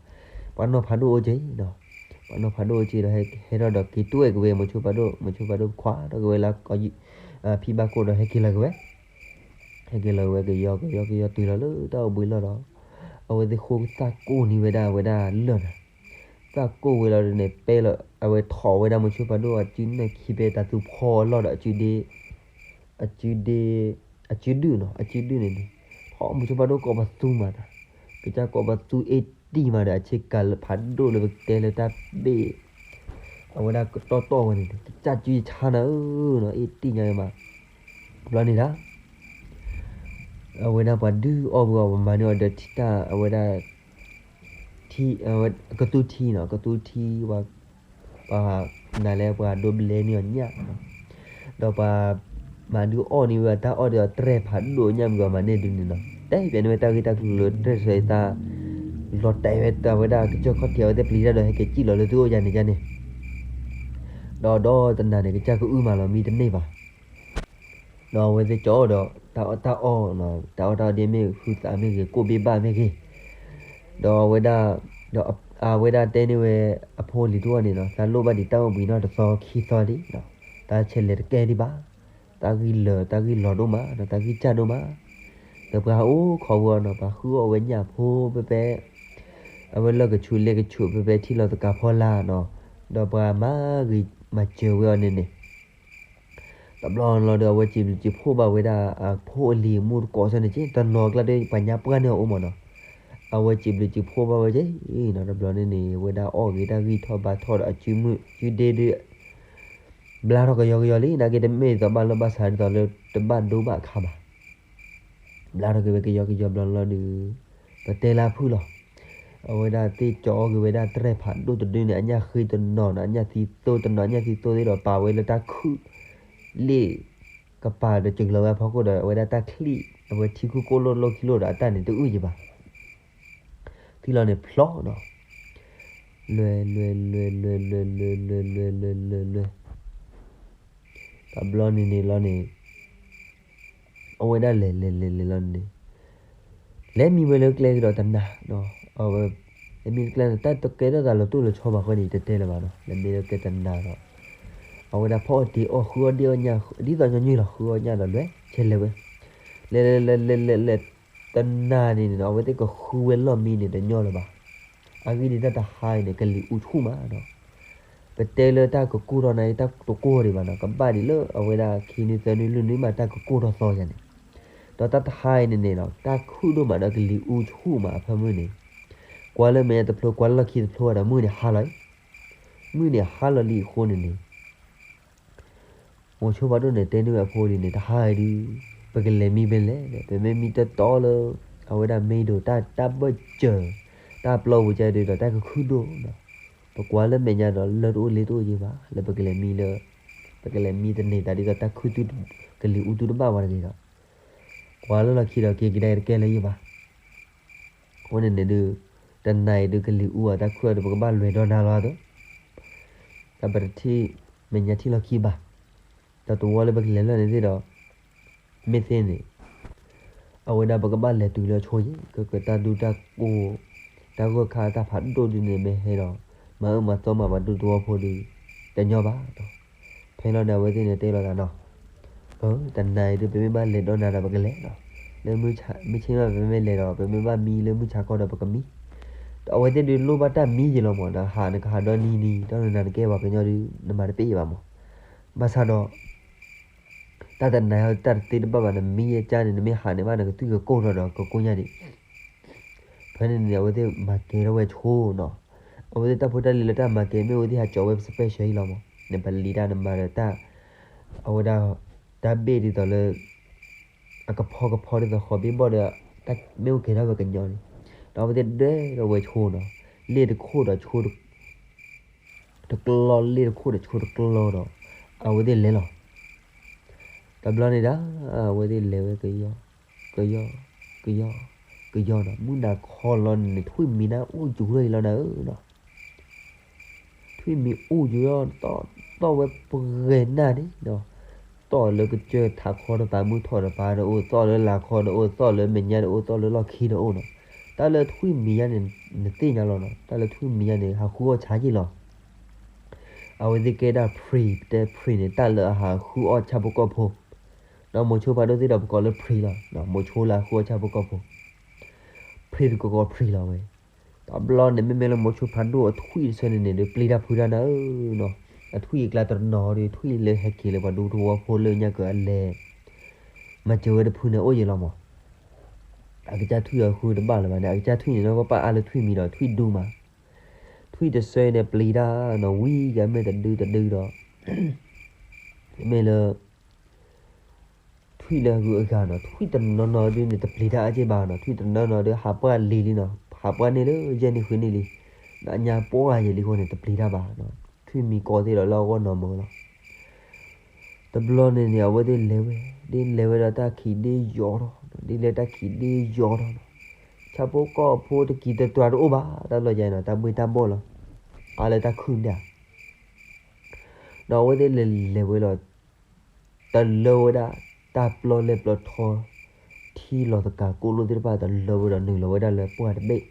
ပှၤနီၢ်ဖးဒိၣ်အိၣ်က့ၤနီၤ, ပှၤနီၢ်ဖးဒိၣ်အိၣ်က့ၤဒီး ဟဲထီၣ်ဒီးက့ၤတွဲၣ်က့ၤဝဲမိၤဆိဖးဒိၣ်, မိၤဆိဖးဒိၣ်ခွါထီၣ်က့ၤဝဲလၢ ဖံဘၣ်ကိၣ်ဒီးဟဲက့ၤလီၤက့ၤဝဲ ဟဲက့ၤလီၤက့ၤဝဲကယီကယီကယီတုၤလီၤလၢတၢ်အိၣ်ဘှံးလီၢ်ဒီး အဝဲသ့ၣ်ဃိသၣ်ကိၢ်န့ၢ်ဝဲဒၣ်အဝဲဒၣ်လၢၢ်နီၤ, သၣ်ကိၢ်ဝဲလီၤဒုးန့ၣ် ပဲလီၤ အဝဲထိးဝဲဒၣ်မိၤဆိဖးဒိၣ်အစုန့ၣ်ခံဖဲတၢ်သူဖီအလီၢ်ဒီး အစုဒ့ အစုဒ့ အစုဒုၣ်နီၤ, အစုဒုၣ်န့ၣ်န့ၣ် ထိးမိၤဆိဖးဒိၣ်ကိးပသူမးနီၤ, ကစၢ်ကိးပသူအ့ၣ်တံၢ်မးဒီး အဆ့ကၤလၢဖးဒိၣ်လၢပကတဲလၢတၢ်ဘ့ၣ် အဝဲဒၣ်ကတီၢ်တီၢ်ဝဲန့ၣ် ကစၢ်စုယဆါနၤဧၢနီၤ, အ့ၣ်တံၢ်ညါမး ဘျီန့ၣ်ဒၣ် အဝဲဒၣ်ပှၤဒုးအီၣ်ဘှံးအီၤ ပမၤန့ၢ်အီၤဒီးထံတၢ် အဝဲဒၣ် ထံ ကသူထံနီၤ, ကသူထံ ပှၤ ပှၤနၤလဲၣ် ပှၤဒိးဘျဲန့ၢ်အီၤညၣ်နီၤ, ဒီးပှၤ မၤဒုးအီၣ်န့ၢ်ဝဲတၢ်အီၣ်ဒီးတြဲၤဖးဒိၣ်ညၣ်မုၢ်ဂီၤမၤန့ၢ်ဒုးန့ၣ်နီၤ, တဲပျးန့ၢ်ဝဲတၢ်ဂ့ၢ်တၢ်ကျိၤလၢတြဲၤဆၢသး လီၤတဲာ်ဝဲတၢ်ဝဲဒၣ်ကစၢၢ်ခီၣ်ထံး အဝဲသ့ၣ်ပျံၤတၢ်ဒီး ဟဲက့ၤစံၣ်လီၤလၢသုအိၣ်ယါန့ၣ်ယါန့ၣ် ဒီးဒီတနၤန့ၣ် ကစၢ်ကအုၣ်မးလီၤမံတန့ၢ်ဘၣ် ဒီးအဝဲသ့ၣ်ကၠီဒီး တၢ်အီၣ်တၢ်အီ တၢ်အီၣ်တၢ်အီဒ်မ့ၢ် ဟုသးမ့ၢ်ဂ့ၤ ကိၣ်ဘ့ၣ်ဘၣ်မ့ၢ်ဂ့ၤ, ဒီးအဝဲဒၣ် ဒီးအဝဲဒၣ်တဲန့ၢ်ဝဲ အဖိအလံၤတအိၣ်န့ၣ်နီၤ သးလိၣ်ဘၣ်ဒံးတၢ်အိၣ်ဘှံးနီၢ်တသီခံသီလံနီၤ, တၢ်ဆဲးလဲၤတကဲဒံးဘၣ်, တၢ်ဂံၢ်လၢာ်တၢ်ဂံၢ်လီၤဒိၣ်မးနီၤ, တၢ်ဂံၢ်စၢ်ဒိၣ်မး, ဒီးပှၤအိၣ်ခိးဝဲအီၤနီၤ, ပှၤဃုအီၣ်ဝဲညၣ်ဖိဖဲဖဲ အဝဲလၢကဆူးလ့ကဆူးဖဲဖဲထံလီၤသကၤဖီလာ်နီၤ, ဒီးပှၤမၤဂ့ၤမၤစၢၤဝဲအီၤန့ၣ်န့ၣ် တဘျီလီၤဒီး အဝဲစံးဘျုးစံးဖှိၣ်ဘၣ်ဝဲဒၣ် အဖိအလံၤအမူတကိးဆၢန့ၣ်က့ တနီၤကျါဒီး ပှၤညါပှၢ်န့ၢ်အအိၣ်မးနီၤ, အဝဲစံးဘျုးစံးဖှိၣ်ဘၣ်ဝဲက့နီၤ, တဘျီန့ၣ်န့ၣ် ဝဲဒၣ်အီၣ်ဂ့ၤတၢ်ဂံၢ်ထီၣ်ဘါထီၣ်ဒီး အစုမုၢ်စုဒ့ဒီး ဘျါထီၣ်ကယီကယီလံ, နာ်က့တမ့ၢ်သိးဘၣ်လီၢ်ဘၣ်ဆးဒ်သိးလၢတဘၣ်ဒိဘၣ်ခါဘၣ် ဘျါထီၣ်က့ၤဝဲကယီကယီဘျီလီၤဒီး ပတဲလၢဖုၣ်လီၤ. အဝဲဒၣ်သ့ၣ်ကၠီအီၣ်က့ၤဝဲဒၣ်တရဲၣ်ဖးဒိၣ်တဒုန့ၣ် အညၣ်ဃ့တနီၤနီၤ အညၣ်သံသိတနီၤ အညၣ်သံသိသ့ၣ်ဒီး ပာ်ဝဲလၢတၢ်ခုၣ်လ့ၣ်ကပၤဒီး စှၤလီၤဝဲအဖီခိၣ်ဒီး အဝဲဒၣ်တၢ်ချံၣ် အဝဲထံခုၣ်ကိၣ်လိၣ်လိၣ်ခံလိၣ်ဒီး အတၢ်န့ၣ်တအုၣ်ယံၤဘၣ် ထံလီၤန့ၣ်ဖျီနီၤ, လွဲလွဲလွဲလွဲလွဲလွဲလွဲလွဲလွဲလွဲလွဲ တဘျီန့ၣ်န့ၣ်လီၤန့ၣ် အဝဲဒၣ်လဲၤလဲၤလဲၤလဲၤလီၤန့ၣ် လဲၤမံဝဲလၢကျဲကဒီးတနၤ, အဝဲ လဲၤမံလၢကျဲန့ၣ် တၢ်တကဲထီၣ်သးလီၤတိၢ်လီၤဆီဘၣ်ဃီန့ၣ် တတဲလၢၤဘၣ်နီၤ, လဲၤမံလၢကျဲတနၤဒီး အဝဲဒၣ်ဖီအီၣ်တ့ၤအီၣ်ဃုအီၣ်ဒ့ၣ်အီၣ်ညၣ် ဒ်သိးညီနုၢ်လီၤ ဃုအီၣ်ညၣ်ဒီးလွဲၤ ဆဲးလဲၤဝဲ လဲၤလဲၤလဲၤလဲၤလဲၤလဲၤ တနၤန့ၣ်န့ၣ်နီၤ အဝဲသ့ၣ်ကဃုဝဲလီၢ်မံန့ၣ်တညီလၢၤဘၣ်. အဂ့ၢ်ဒ်တၢ်တဟါအံၤန့ၣ် ကလံၤအူဆူၣ်မးနီၤ, ပတဲလၢတၢ်ကကိၢ်ထီၣ်နၤအံၤ တၢ်တကိၢ်ဒံးဘၣ်နီၤ, ကဘၣ်ဒံးလၢအဝဲဒၣ်ခံနွံသၢနွံလွံၢ်နွံမး တၢ်ကကိၢ်ထီၣ်သီယၤန့ၣ်, ဒီးတၢ်တဟါအံၤန့ၣ်န့ၣ်နီၤ တၢ်ခုၣ်ဒိၣ်မးဒီးကလံၤအူဆူၣ်မးအဖၢမုၢ်န့ၣ်, ကွၢ်လၢမဲာ်ညါတဖျိ ကွၢ်လၢလီၢ်ခံတဖျိဒီး မုၢ်န့ၣ်ဟါလီၤအံၤ, မုၢ်န့ၣ်ဟါလီၤလံအဃိန့ၣ်န့ၣ် မိၤဆိဖးဒိၣ်န့ၣ်တဲန့ၢ်ဝဲအဖိဒ်န့ၣ် တဟါအံၤဒုး ပကလဲၤမံဖဲလဲၣ်, ပမ့ၢ်မံတတီလၢ အဝဲဒၣ်မ့ၢ်ဒိၣ်တၢ်တၢ်ဘၢၣ်စၢၤ တၢ်ပျီပူၤကဲဒုးဒီးတၢ်ကခုၣ်ဒိၣ်နီၤ, ပကွၢ်လၢမဲာ်ညါဒီးလၢတအိၣ်လ့တအိၣ်ယံၤဘၣ် လၢပကလဲၤမံလၢ ပကလဲၤမံတန့ၢ်သးဒ်သိးတၢ်ခုၣ်သု ကလံၤအူသုတဘၣ်ဝဲတဂ့ၤဒီး ကွၢ်လၢလီၢ်ခံဒီးက့ၤကဒါတကဲလၢၤယံၤဘၣ် အဃိန့ၣ်န့ၣ်ဒုး တနၤအံၤဒုးကလံၤအူအတၢ်ခုၣ်ဒီး ပကဘၣ်လွဲၤဒီနၤလီၤအသိး တၢ်ပတထံၣ်မဲာ်ညါထံၣ်လီၢ်ခံဘၣ်, ဒီးတဝီလၢပကလဲၤလၢာ်န့ၣ်သ့ၣ်ဒီး မ့ၢ်သ့န့ၣ် အဝဲဒၣ်ပကဘၣ်လဲၤတုၤလၢအဆိယ့ၣ် ကကတၢ်ဒူတၢ်ကိၢ် တၢ်ဂိၢ်ခါတၢ်ဖးဒိၣ်ဒ်န့ၣ် မ့ၢ်ဟဲဒီး မၤအၢမၤသီမးပှၤဒူသဝီဖိဒီး တညီဘၣ်ဒီး ဖဲလီၤန့ၣ် အဝဲသ့ၣ်န့ၣ်တဲလိာ်သးနီၤ တနၤအံၤဒုး ပမ့ၢ်ဘၣ်လဲၤဒီနၤဒီးပကလဲၤနီၤ, လၢမုၢ်ဆါ မုၢ်ဆ့ၣ်မး ပမ့ၢ်လဲၤဒီး ပမ့ၢ်ဘၣ်မံလၢမုၢ်ဆါခီဒီးပကမံ, ဒီးအဝဲသ့ၣ်ဒုးလိၣ်ဘၣ်တၢ်မံယံၤလီၤမး နဟးနကဟးဒီနံၤနံၤ တၢ်နနၤနကဲပှၤကညီဒုး နမၤတပ့ၢ်ယံၤဘၣ်မး, ဘၣ်ဆၣ်ဒီး တၢ်တနၤတၢ်တသ့တဘၣ်ဘၣ် နမံအကၢ်န့ၣ် နမ့ၢ်ဟးန့ၣ်ဘၣ် နကသွံၣ်ကကိၢ်ထီၣ်ဒီးကကိၢ်ညါဒံး, ဖဲန့ၣ်န့ၣ် အဝဲသ့ၣ်မၤကဲထီၣ်ဝဲဆိနီၤ, အဝဲသ့ၣ်တၢ်ဖိတၢ်လံၤလၢတၢ်မၤကဲ မ့ၢ်အဝဲသ့ၣ်ဟးကၠီဝဲ special အံၤလီၤမး နပလံၤတၢ်နမၤဒီးတၢ် အဝဲဒၣ် တၢ်ဘ့ၣ်ဒ်သိးလၢ အကဖီကဖီဒ်သိးဃီဘ့ၣ်ဘီၣ်ဒီး တၢ်မ့ၣ်အူကဲၤထီၣ်ဝဲကညီန့ၣ်, ဒီးအဝဲသ့ၣ်ဒွဲၣ်ထီၣ်ဝဲဆိနီၤ, လ့ၣ်တခိၣ်ဒီးဆိ တကျီ လ့ၣ်တခိၣ်ဒီးဆိတကျီဒီး အဝဲသ့ၣ်လဲၤလီၤ. တဘျီန့ၣ်ဒၣ် အဝဲသ့ၣ်လဲၤဝဲကယီ ကယီ ကယီ ကယီနီၤ, မုၢ်နၤခီလီၤန့ၣ် ထွံၣ်မံၤနၢ်အူၣ်စူၤထီၣ်အံၤလီၤနၤဧၢနီၤ ထွံၣ်မံၤအူၣ်ယိၤ သီၣ်ဝဲပှဲၤနၢ်န့ၣ်, သီၣ်လၢကစၢၢ်ထးခီတပၤ မုၢ်ထီၣ်တပၤဒီးအိၣ်, သီၣ်လၢလာ်ခီဒီးအိၣ်, သီၣ်လၢမဲာ်ညါဒီးအိၣ်, သီၣ်လၢလီၢ်ခံဒီးအိၣ်နီၤ. တၢ်လၢထွံၣ်မံၤယါန့ၣ် နသ့ၣ်ညါလီၤနီၤ, တၢ်လၢထွံၣ်မံၤယါန့ၣ် ဟးဃုအီၣ်ဆါက့ၢ်လီၤ. အဝဲသ့ၣ်ကဲဒၣ် pre, တဲ pre န့ၣ် တၢ်လၢအဟးဃုအီၣ်ဆၣ်ဖိကီၢ်ဖိ, ဒီးမိၤဆိဖးဒိၣ်သ့ၣ်ဒီးပကိးလၢ pre လီၤ, မိၤဆိလၢအဃုအီၣ်ဆၣ်ဖိကီၢ်ဖိ pre တကီၢ်ကီၢ် pre လီၤဝဲ. တဘျီန့ၣ် မ့မ့ၢ်လၢမိၤဆိဖးဒိၣ်အထွံၣ်တဆၢန့ၣ်န့ၣ် ဒုးပျံၤတၢ်ဖုးတၢ်နၤဧၢနီၤ, အထွံၣ်အကျါတနီၤဒီး ထွံၣ်လၢဟဲက့ၤလၢပှၤဒူသဝီဖိလၢညါကၢအလဲၤ မၤစၢၤဝဲတဖုန့ၣ် အိၣ်ယံၤလီၤမး. အကစၢ်ထွံၣ်အဃုတဘၣ်လၢၤဘၣ်န့ၣ် အကစၢ်ထွံၣ်န့ၣ် နီၢ်ကီၢ်ပာ်အါလၢထွံၣ်မံၤဒီး ထွံၣ်ဒူမး, ထွံၣ်တဆၢန့ၣ် ပျံၤတၢ်နီၤ ဝံၤကမ့ၢ်တဒုတဒုဒီး မ့ၢ်လၢ ထွံၣ်လၢအဂုၤအဂၤနီၤ, ထွံၣ်တနီၤနီၤဒုးန့ၣ် တပျံၤတၢ်အါက့ၢ်ဘၣ်နီၤ, ထွံၣ်တနီၤနီၤဒုး ဟးပှၢ်လံၤလံနီၤ, ဟးပှၢ်န့ၢ်လၢယဲၢ်နံၣ်ဃုနံၣ်လံ, ဒီးညါပှၢ်ယံၤလံအဃိန့ၣ် တပျံၤတၢ်ဘၣ်နီၤ, ထွံၣ်မံၤကီသ့ၣ်ဒီးလၢအဂီၢ်နီၤမၢလီၤ. တဘျီန့ၣ်န့ၣ် အဝဲသ့ၣ်လဲၤဝဲ, ဒ်လဲၤဝဲဒီးတၢ်ခံးဒ့ယီၤထီၣ်, ဒ်လဲၤတၢ်ခံးဒ့ယီၤထီၣ်နီၤ, ဆၣ်ဖိကီၢ်ဖိတကံၤတတွၤတအိၣ်ဘၣ်, တၢ်လီၤယါနီၤ တၢ်ဘှ့ၣ်တၢ်ဘီၣ်လီၤ, အါလၢတၢ်ခုၣ်ဒၣ် ဒီးအဝဲသ့ၣ်လဲၤလဲၤဝဲလီၤ, တလၢဝဲဒၣ် တၢ်ပျီလဲၢ်ပျီထီ ထံလီၤသကၤကိၣ်လိၣ်သ့ၣ်တဖၣ် တလၢဝဲဒီးနုာ်လီၤဝဲဒၣ်လၢပှၢ်တဘ့ၣ်,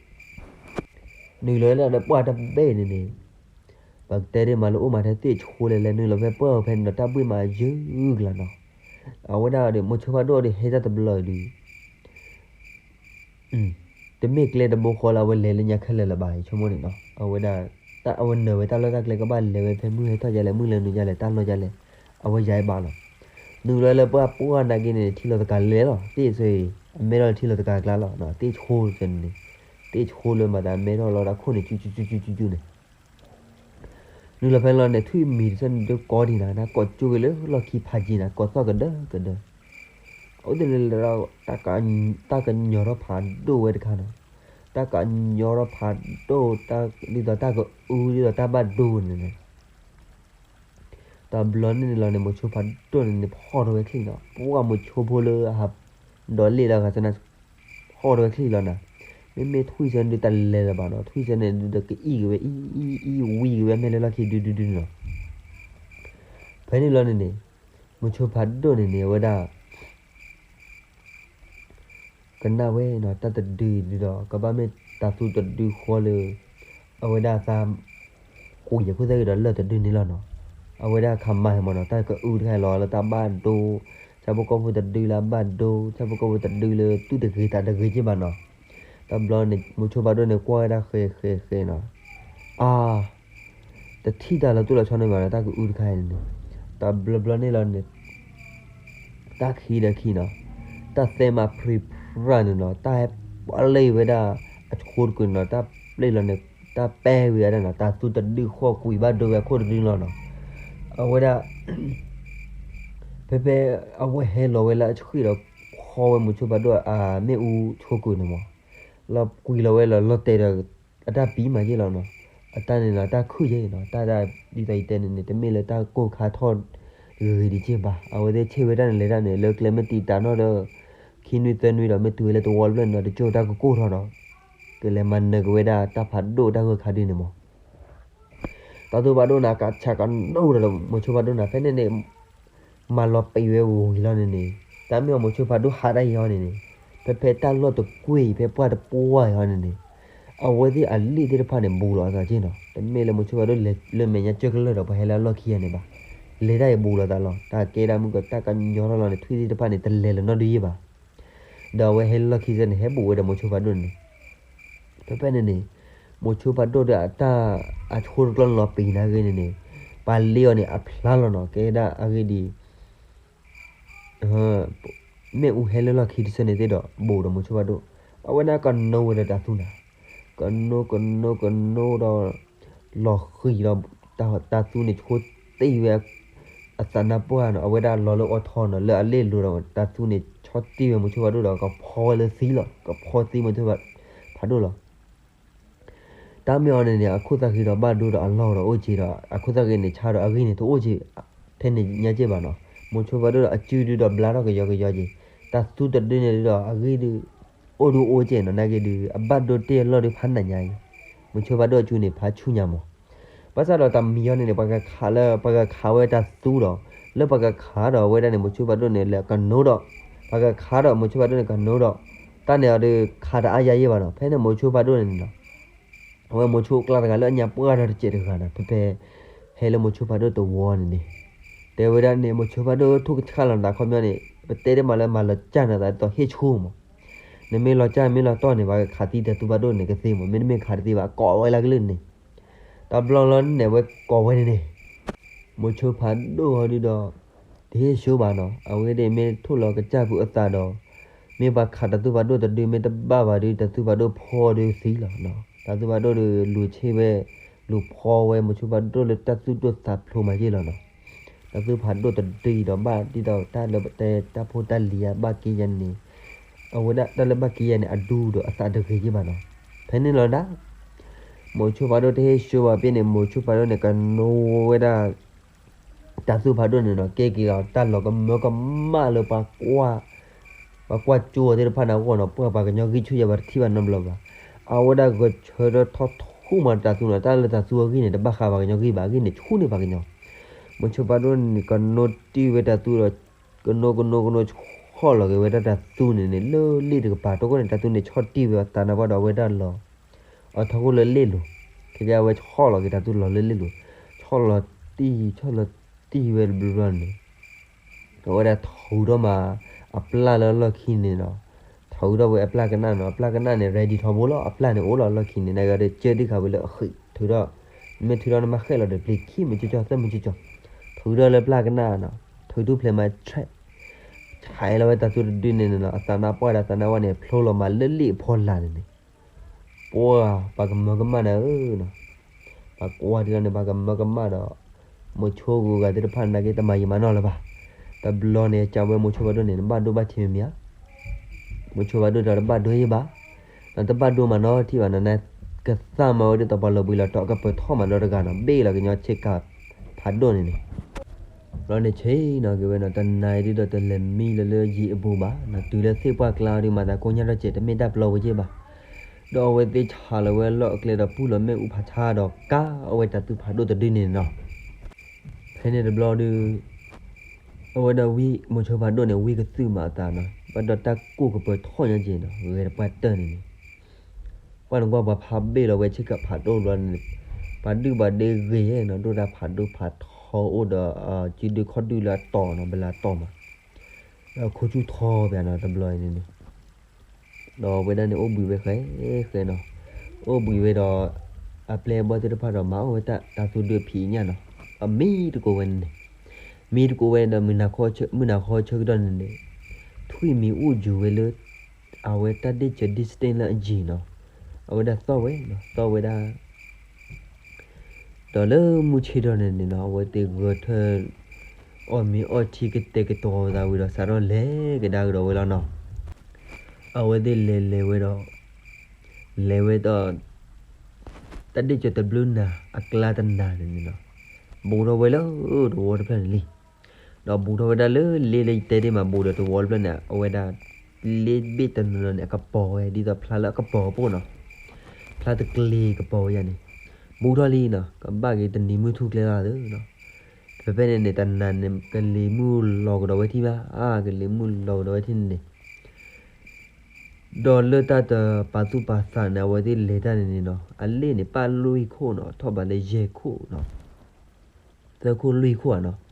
နုာ်လီၤဝဲဒၣ်လၢပှၢ်တဘ့ၣ်န့ၣ်န့ၣ်, ပကတဲဒ်မးလၢအိၣ်မးထဲသ့ၣ်ဆိလဲၣ်လဲၣ် နုာ်လီၤဖဲပှၢ်ဖဲန့ၣ်ဒီး တၢ်ဘှ့ၣ်မးယုၢ်ကလာ်နီၤ, အဝဲဒၣ်ဒီး မိၤဆိဖးဒိၣ်ဒီးဟဲတၢ်တဘျီအံၤဒီး တမ့ၢ်ကျဲတဘိဃီလၢအဝဲလဲၤလၢညါခဲလၢာ်လၢၤဘၣ် ယဆိကမိၣ်န့ၣ်နီၤ. အဝဲဒၣ် အဝဲနၢၤဝဲတၢ်လီၢ်တၢ်ကျဲကဘၣ်လဲၤဝဲဖဲမုၢ်ဟဲထီၣ်ဒ်လဲၣ် မုၢ်လဲၤနုာ်ဒ်လဲၣ် တၢ်လီၢ်ဒ်လဲၣ် အဝဲယၤအံၤဘၣ်လီၤ. နုာ်လီၤလၢပှၢ်ပှၢ်နာ်က့န့ၣ် ထံလီၤသကၤလဲၣ်လီၤ တ့ၢ်ဆိအံၤ အမဲထီၣ်လၢထံလီၤသကၤကျါလီၤ တ့ၢ်ဆိန့ၣ် တ့ၢ်ဆိလၢမၤသးအမဲထီၣ်လီၤတၢ်ခိၣ်န့ၣ် ကၠူကၠူကၠူကၠူန့ၣ် နုာ်လီၤဖဲန့ၣ်လီၤန့ၣ် ထွံၣ်မံၤတဆၢန့ၣ်ဒုးကိးဒံးနၤ နကိးကၠိက့ၤလၢလီၢ်ခံဖးယံၤနၤ ကိးသီၣ်ကဒၢကဒၢ အဝဲသ့ၣ်လဲၤလဲၤဒီး တၢ်ကညီၤထီၣ်ဖးဒိၣ်ဝဲတခါနီၤ, တၢ်ကညီၤထီၣ်ဖးဒိၣ် ဒ်သိးတၢ်ကအုဒ်သိးတၢ်ဘၣ်ဒိန့ၣ်န့ၣ် တဘျီန့ၣ်န့ၣ်လီၤန့ၣ် မိၤဆိဖးဒိၣ်န့ၣ်န့ၣ် ဖီၣ်ထီၣ်ဝဲချံၣ်နီၤ, ပှၢ်မိၤဆိဖိလၢအဟးဒိးလ့ၣ်လၢအဂၤစၢၤန့ၣ် ဖီၣ်ထီၣ်ဝဲချံၣ်လီၤနၤ, မ့မ့ၢ်ထွံၣ်စၢၤန့ၣ်ဒုးတလဲၤလၢၤဘၣ်နီၤ, ထွံၣ်စၢၤန့ၣ်ဒုးဒီးကအံၣ်က့ၤဝဲ အံၣ်အံၣ်အံၣ်ဝံက့ၤဝဲအမဲာ်လၢလီၢ်ခံဒုဒုဒုနီၤ, ဖဲန့ၣ်လီၤန့ၣ်န့ၣ် မိၤဆိဖးဒိၣ်န့ၣ်န့ၣ် အဝဲဒၣ် ကနၣ်ဝဲနီၤ တၢ်တဒုဒုဒီး ကဘၣ်မ့ၢ်တၤသူတဒုဃီလၢ အဝဲဒၣ်သး ကွံာ်အခိၣ်သၣ်ဂ့ၤဒီးလၢၢ်တဒုန့ၣ်လီၤနီၤ, အဝဲဒၣ်ခးမၤဟဲမးနီၤ တၢ်ကအုတခါလီၤလၢတၢ်ဘၣ်ဒိ, ဆၣ်ဖိကီၢ်ဖိတဒုလၢအဘၣ်ဒိ, ဆၣ်ဖိကီၢ်ဖိတဒုလၢသူၣ်တဂ့ၤသးတဂ့ၤက့ဘၣ်နီၤ, တဘျီန့ၣ် မိၤဆိဖးဒိၣ်န့ၣ် ကွၢ်ဝဲဒၣ်ဃဲဃဲဃဲနီၤ, အါ တထံၣ်တၢ်လီၤတိၢ်လီၤဆီန့ၣ်ဘၣ်နီၤ တၢ်ကအုတခါအံၤန့ၣ်န့ၣ်, တဘျီဘျီန့ၣ်လီၤန့ၣ် တၢ်ခံဒီးခံနီၤ, တၢ်သဲမးဖရံးဖရၣ်န့ၣ်နီၤ တၢ်ဟဲပျ့ၢ်ဝဲဒၣ်အဆိတကုာ်န့ၣ်နီၤ တၢ်ပျ့ၢ်လီၤန့ၣ် တၢ်ပဲဝံၤဒၣ်နီၤ တၤသူတဒုဃီကွံာ်ဘၣ်ဒိဝဲအခိၣ်တဒုန့ၣ်လီၤနီၤ, အဝဲဒၣ် ဖဲဖဲအဝဲဟဲလီၤဝဲလၢအဆှံဒီး ဖီဝဲမိၤဆိဖးဒိၣ်အမ့ၣ်အူဆိကိာ်န့ၣ်မး, လီၤကွံာ်လီၤဝဲလီၤလီၤတဲာ်ဒီး အတၢ်ပံၤမးယ့ၢ်လီၤနီၤ, အတၢ်န့ၣ်နီၤ တၢ်ခုၣ်ယဲၢ်နီၤ တၢ်ဒ်သိးယတဲန့ၣ်န့ၣ် တမ့ၢ်လၢတၢ်ကိၢ်ခါထီၣ်ဂ့ၤဂ့ၤဒံးက့ဘၣ် အဝဲသ့ၣ်ဆ့ၣ်ဝဲတၢ်န့ၣ်လဲၤတၢ်န့ၣ် လၢကျဲမ့ၢ်တံာ်တာ်နီၣ်ဒီး ခံနွံသၢနွံဒီး မ့ၢ်တုၤဝဲလၢတဝီတဖျၢၣ်န့ၣ်ဒီး တကၠိၢ်တၢ်ကကိၢ်ထီၣ်ဒီး ကလဲၤမၤနၢၤက့ၤဝဲဒၣ်တၢ်ဖးဒိၣ်တၢ်ဂၢၢ်ခါဒုန့ၣ်မး တၤသူဖးဒိၣ်န့ၣ် ကဆးကနိဒီး မိၤဆိဖးဒိၣ်န့ၣ် ဖဲန့ၣ်န့ၣ် မၤလီၤပံာ်ဝဲဝံၤလီၤန့ၣ်န့ၣ် တၢ်မ့ၢ်အီၤမိၤဆိဖးဒိၣ်ဟးတၢ်အံၤဟီန့ၣ်န့ၣ် ဖဲဖဲတၢ်လီၢ်တကွ့ၢ်အံၤ ဖဲပှၢ်တပှၢ်အံၤဟီန့ၣ်န့ၣ် အဝဲသ့ၣ်အလ့ၣ်သ့ၣ်တဖၣ်န့ၣ် ဘူးလီၤအသးက့နီၤ တမ့ၢ်လၢမိၤဆိဖးဒိၣ်လဲၤလၢမဲာ်ညါကၢကလၢာ်ဒီး ပှၤဟဲလၢအလီၢ်ခံဂၤန့ၣ်ဘၣ် လဲၤတၢ်အံၤဘူးလီၤသးလီၤ တၢ်ကဲဒၣ်မုၢ်ကီးတၢ်ကညီထီၣ်လီၤန့ၣ် ထွံၣ်သ့ၣ်တဖၣ်န့ၣ် တလဲၤလၢၤနီတယံာ်ဘၣ် ဒီးအဝဲဟဲလၢလီၢ်ခံစ့ၢ်န့ၣ် ဟဲဘူးဝဲဒီးမိၤဆိဖးဒိၣ်န့ၣ် ဖဲဖဲန့ၣ်န့ၣ် မိၤဆိဖးဒိၣ်ဒီးအတၢ် အဆိတကျီလီၤပံာ်နာ်ဂ့ၤန့ၣ်န့ၣ် ပှၤလ့အီၤန့ၣ်အဖျါလီၤနီၤ ကဲဒၣ်အဂ့ၢ်ဒ်အံၤ မ့ၣ်အူဟဲလၢလီၢ်ခံတဆၢန့ၣ်သ့ၣ်ဒီး ဘူးဒီးမိၤဆိဖးဒိၣ် အဝဲဒၣ်ကနိဝဲဒီးတၤသူန့ၣ် ကနိကနိကနိဒီး လီၤဃံၤဒီး တၤသူန့ၣ်ဆိတ့ၢ်ဝဲ အသးနါပှၢ်နီၤ အဝဲဒၣ်လီၤလၢအီထီနီၤ လၢအလ့ၣ်လိၤဒီး တၤသူန့ၣ်ဆီတ့ၢ်ဝဲမိၤဆိဖးဒိၣ်ဒီး ကဖီဝဲလၢသံလီၤ ကဖီသံမိၤဆိဖးဒိၣ်လီၤ တၢ်မ့ၢ်အီၤန့ၣ်န့ၣ် အခိၣ်သတးဃံဒီးဘၣ်ဒိဒီးအလီၢ်ဒီးအိၣ်က့ၤဒီး အခိၣ်သတးဃံန့ၣ် ဆါဒီးအဂံၢ်န့ၣ် တအိၣ်က့ၤ ထဲန့ၣ်ညါက့ဘၣ်နီၤ မိၤဆိဖးဒိၣ်ဒီးအစုဒုဒီးဘျါထီၣ်ကယီကယီက့ၤ တၤသူတဒုန့ၣ်ဒီးအဂံၢ်ဒု အိၣ်ဒုအိၣ်က့ၤနီၤ နာ်က့ဒု အဘၣ်ဒိတ့ၢ်အလီၢ်ဒုဖးနးညါအံၤ မိၤဆိဖးဒိၣ်အစုန့ၣ် ဖးဆူၣ်ညါမး ဘၣ်ဆၣ်ဒီးတၢ်မံၤအီၤန့ၣ်န့ၣ် ပှၤကခးလၢ ပှၤကခးဝဲတၤသူဒီး လၢပှၤကခးဒီးအဝဲဒၣ်န့ၣ် မိၤဆိဖးဒိၣ်န့ၣ် လဲၤကနိဒီး ပှၤကခးဒီးမိၤဆိဖးဒိၣ်န့ၣ်ကနိဒီး တၢ်န့ၣ်အီၤဒီးခးတအါယါယ့ၢ်ဘၣ်နီၤ ဖဲန့ၣ်မိၤဆိဖးဒိၣ်န့ၣ်န့ၣ်လီၤ အဝဲမိၤဆိအကျါတဂၤလၢအညါပှၢ်ဒီးတစဲးတဂၤန့ၣ် ဖဲဖဲ ဟဲလၢမိၤဆိဖးဒိၣ်တဝီန့ၣ်န့ၣ် တဲဝဲဒၣ်န့ၣ် မိၤဆိဖးဒိၣ်ထိၣ်ကဆှၣ်လီၤနသးခီပညီန့ၣ် ပတဲတမံၤလၢမၤလီၤကၢ်နသးဒ်သိးဟ့ၣ်ဆူၣ်မး နမ့ၢ်လီၤကၢ်မ့ၢ်လီၤတီၢ်န့ၣ် ပှၤကခးသံတၤသူဖးဒိၣ်န့ၣ်ကသ့မး မ့တမ့ၢ်ခးတသ့ဘၣ် ကိးဝဲလၢကလုၢ်န့ၣ် တဘျီလီၤန့ၣ် အဝဲကိးဝဲန့ၣ်န့ၣ် မိၤဆိဖးဒိၣ်ဟီဒုဒီး တဟ့ၣ်ဆူၣ်ဘၣ်နီၤ အဝဲဒၣ်မ့ၢ်ထိၣ်လီၤကစၢ်ဖုအသးဒီး မ့ၢ်ပှၤခးတၤသူဖးဒိၣ်တဒုမ့ၢ်တဘၣ်ဘၣ်ဒု တၤသူဖးဒိၣ်ဖီဒုသံလီၤ. တၤသူဖးဒိၣ်ဒုလူၤဆ့ဝဲ လူၤဖီဝဲ မိၤဆိဖးဒိၣ်လၢတၢ်သူၣ်ဒိၣ်သးဖျိးမးယ့ၢ်လီၤနီၤ. တၤသူဖးဒိၣ်တဒုအံၤဒီးဘၣ်ဒ်သိးတၢ်လၢတဲတၢ်ဖိတၢ်လံၤအဘၣ်က့ယဲန့ၣ် အဝဲဒၣ်တၢ်လၢဘၣ်က့ယဲန့ၣ် အဒူဒီးအသးတဂ့ၤယ့ၢ်ဘၣ်နီၤ. ဖဲန့ၣ်လီၤဒၣ် မိၤဆိဖးဒိၣ်တဟ့ၣ်ဆူၣ်ဘၣ်ဖဲန့ၣ် မိၤဆိဖးဒိၣ်န့ၣ် ကနိဝဲဒၣ် တၤသူဖးဒိၣ်န့ၣ်နီၤ ကဲက့ၤအီၤတၢ်လီၤကမၢကမၣ်လၢပှၤကွၢ် ပှၤကွၢ်ကၠိအီၤသ့ၣ်တဖၣ်န့ၣ်အဂီၢ်နီၤ ပှၢ်ပှၤကညီဂံၢ်ဆူၣ်ယဲၢ်ပှၤတထံၣ်ဘၣ်နီတဘျီဘၣ်. အဝဲဒၣ်ဂဲၤဆၢထၢၣ်ထီၣ်ထူၣ်မးတၤသူနီၤ တၢ်လၢတၤသူအဂံၢ်န့ၣ် တဘၣ်ဃးပှၤကညီဂံၢ်ဘၣ် အဂံၢ်န့ၣ်ဆူၣ်န့ၢ်ပှၤကညီ မိၤဆိဖးဒိၣ်န့ၣ် ကနိတံၢ်ဝဲတၤသူဒီး ကနိကနိကနိ ဆီၣ်လီၤက့ၤဝဲဒၣ်တၤသူန့ၣ်န့ၣ် လၢလ့ၣ်တကပၤ တိၢ်ခိၣ်န့ၣ် တၤသူန့ၣ် ဆီၣ်တံၢ်ဝဲအသးနါပှၢ်ဒီးအဝဲဒၣ်လီၤ အထီခိၣ်လၢလ့ၣ်လိၤ ခဲကဲအဝဲဆီၣ်လီၤက့ၤတၤသူလီၤလၢလ့ၣ်လိၤ ဆီၣ်လီၤတံၢ် ဆီၣ်လီၤတံၢ်ဝဲတဘျီဘျီန့ၣ် အဝဲဒၣ်ထုးထီၣ်မး အပျၢ်လၢလီၢ်ခံန့ၣ်နီၤ, ထုးထီၣ်ဝဲအပျၢ်ကနၣ်နီၤ, အပျၢ်ကနၣ်န့ၣ် ready ထီဘိလီၤ, အပျၢ်န့ၣ်အိၣ်လီၤလီၢ်ခံန့ၣ်, နကဒီးကၢဒုၣ်ဃာ်ဝဲလၢအဃံး ထုးထီၣ်, နမ့ၢ်ထုးထီၣ်နမၤဃဲးလီၤဒီး ပျံၤခံမုၢ်ကၠီကၠီ သၢမုၢ်ကၠီကၠီ, ထုးထီၣ်လၢပျၢ်ကနၣ်နီၤ, ထုးထီၣ်ဖျဲးမး ဆဲး ဆဲးလီၤဝဲတၤသူတဒုန့ၣ်နီၤ, အသးနါပှၢ်ဒီးသးနါဝဲန့ၣ် ဖျိလီၤမးလၢလ့ၣ်အဖီလာ်န့ၣ်န့ၣ် ပှၤ ပှၤကမၢကမၣ်နၤဧၢနီၤ, ပှၤကွၢ်ဒ်လီၤန့ၣ် ပှၤကမၢကမၣ်ဒီး မိၤဆိဂုၤဂၤသ့ၣ်တဖၣ်နာ်က့ တမၤယံာ်မၤနီၢ်လၢၤဘၣ်. တဘျီန့ၣ် ကးဝဲမိၤဆိဖးဒိၣ်န့ၣ် နဘၣ်ဒိဘၣ်ထံးမ့ၢ်ဧါ, မိၤဆိဖးဒိၣ်ဒီးတဘၣ်ဒိယဲၢ်ဘၣ်, ဒီးတဘၣ်ဒိမၤနီၢ်ထံၣ်ဘၣ်နီၤ, နကသၣ်မၤဝဲဒ်သိးပှၤလီၤဘှံးလီၤတီၤ အကပၢၤထီၣ်မးဒီတဂၤနီၤ, ဘ့ၣ်လီၤကညီဆ့ကၤဖးဒိၣ်န့ၣ်န့ၣ် ဘျီန့ၣ်ဆ့ၣ်နီၤက့ၤဝဲနီၤ, တနၤအံၤဒ်ဒီးတလဲၤမံလၢလၢယံၤအဘူးဘၣ်နီၤ, တုၤလၢသ့ၣ်ပှၢ်ကျါဒုး မၤသးကိညၢ်ထီၣ်စဲး တမ့ၢ်တၢ်ပျီဝဲယဲၢ်ဘၣ်. ဒီးအဝဲသ့ၣ်ဆးလီၤဝဲလီၢ်အကျဲဒီး ပူၢ်လီၤမ့ၣ်အူဖးဆါဒီး ကးအဝဲတၤသူဖးဒိၣ်တဒုန့ၣ်နီၤ. ဖဲန့ၣ်တဘျီဒုး အဝဲဒၣ်ဝံ မိၤဆိဖးဒိၣ်န့ၣ် ဝံကသုၣ်မးအသးနီၤ, ဘၣ်ဒီးတၢ်ကိၢ်ကပၢၤထီၣ်ညါက့ၤနီၤ, ဂဲၤတပှၢ်တၢၢ်န့ၣ်န့ၣ် ပှၢ်နကွၢ်ပှၤဖးဘ့ၣ်လီၤဝဲဆ့ကၤဖးဒိၣ်ဘျီန့ၣ်, ပှၤဒုၣ်ပှၤဒ့ဂ့ၤနီၤ, ဒိၣ်တၢ်ဖးဒိၣ်ဖးထီအိၣ်ဒီး စုဒုခီၣ်ဒုၣ်လၢအတီၤနီၤ, ဘလးတီၤမး, ဒီးခိၣ်ဆူၣ်ထီဖဲနီၤ တဘျီအံၤန့ၣ်န့ၣ် ဒီးဝဲဒၣ်န့ၣ်အိၣ်ဘှံးဝဲဃဲဃဲနီၤ, အိၣ်ဘှံးဝဲဒီး အပျဲၢ်အဘီၣ်သ့ၣ်တဖၣ်ဒီး မၤအီၣ်ဝဲတၢ်တၤသူဒုးဖံးညၣ်နီၤ, အမံတကိးဝဲန့ၣ်န့ၣ်, မံတကိးဝဲဒီး မုၢ်နၤဃီဆၢကတီၢ်န့ၣ်န့ၣ်, ထွံၣ်မံၤအိၣ်ယူၤဝဲလၢ အဝဲတၢ်ဒ့ၣ်စၢၤ distance လၢအယံၤနီၤ, အဝဲဒၣ်သီၣ်ဝဲနီၤ, သီၣ်ဝဲဒၣ် ဒီးလၢမုၢ်ဆ့ၣ်ထီၣ်န့ၣ်န့ၣ်နီၤ, အဝဲသ့ၣ်ဂဲၤထၢၣ် အီၣ်မ့ၤအီထံကတဲာ်ကတီၤသးဝံၤဒီး စးထီၣ်လဲၤကဒါကဒီးဝဲလီၤနီၤ. အဝဲသ့ၣ်လဲၤလဲၤဝဲဒီး လဲၤဝဲဒီး တၢ်ဒ့ၣ်စၢၤတဘျုးနၤ အကျါတနၤန့ၣ်န့ၣ်နီၤ, ဘူးထီၣ်ဝဲလၢတဝီတဖျၢၣ်န့ၣ်လံ. ဒီးဘူးထီၣ်ဝဲဒၣ်လၢလ့လၢယတဲဒ်မး ဘူးဒီးတဝီတဖျၢၣ်န့ၣ် အဝဲဒၣ် လ့ဘ့ၣ်တနီၤနီၤန့ၣ် အကပီၤဝဲ ဒ်သိးဖျါလၢအကပီၤအပူၤနီၤ, ဖျါတကျ့ၤကပီၤဝဲယၤန့ၣ်, ဘူးထီၣ်လံနီၤ, ကဘၣ်က့ၤတနံၤမုၢ်ထူၣ်ကျဲလီၤသ့နီၤ. ဖဲဖဲန့ၣ်န့ၣ် တနၤန့ၣ် ကလံၤမုၢ်လီၤကဒီးဝဲထံၣ်ဘၣ်, အါ ကလံၤမုၢ်လီၤကဒီးဝဲထံၣ်န့ၣ်န့ၣ် ဒီးလၢတၢ်တပာ်သူၣ်ပာ်သးန့ၣ် အဝဲသ့ၣ်လဲၤတၢ်န့ၣ်န့ၣ်နီၤ, အလ့ၣ်န့ၣ် ပၣ်လွံၢ်ခိၣ်နီၤ, ထီၣ်ဘးလၢယဲၢ်ခိၣ်နီၤ, သၢခိၣ်လွံၢ်ခိၣ်ဧါနီၤ.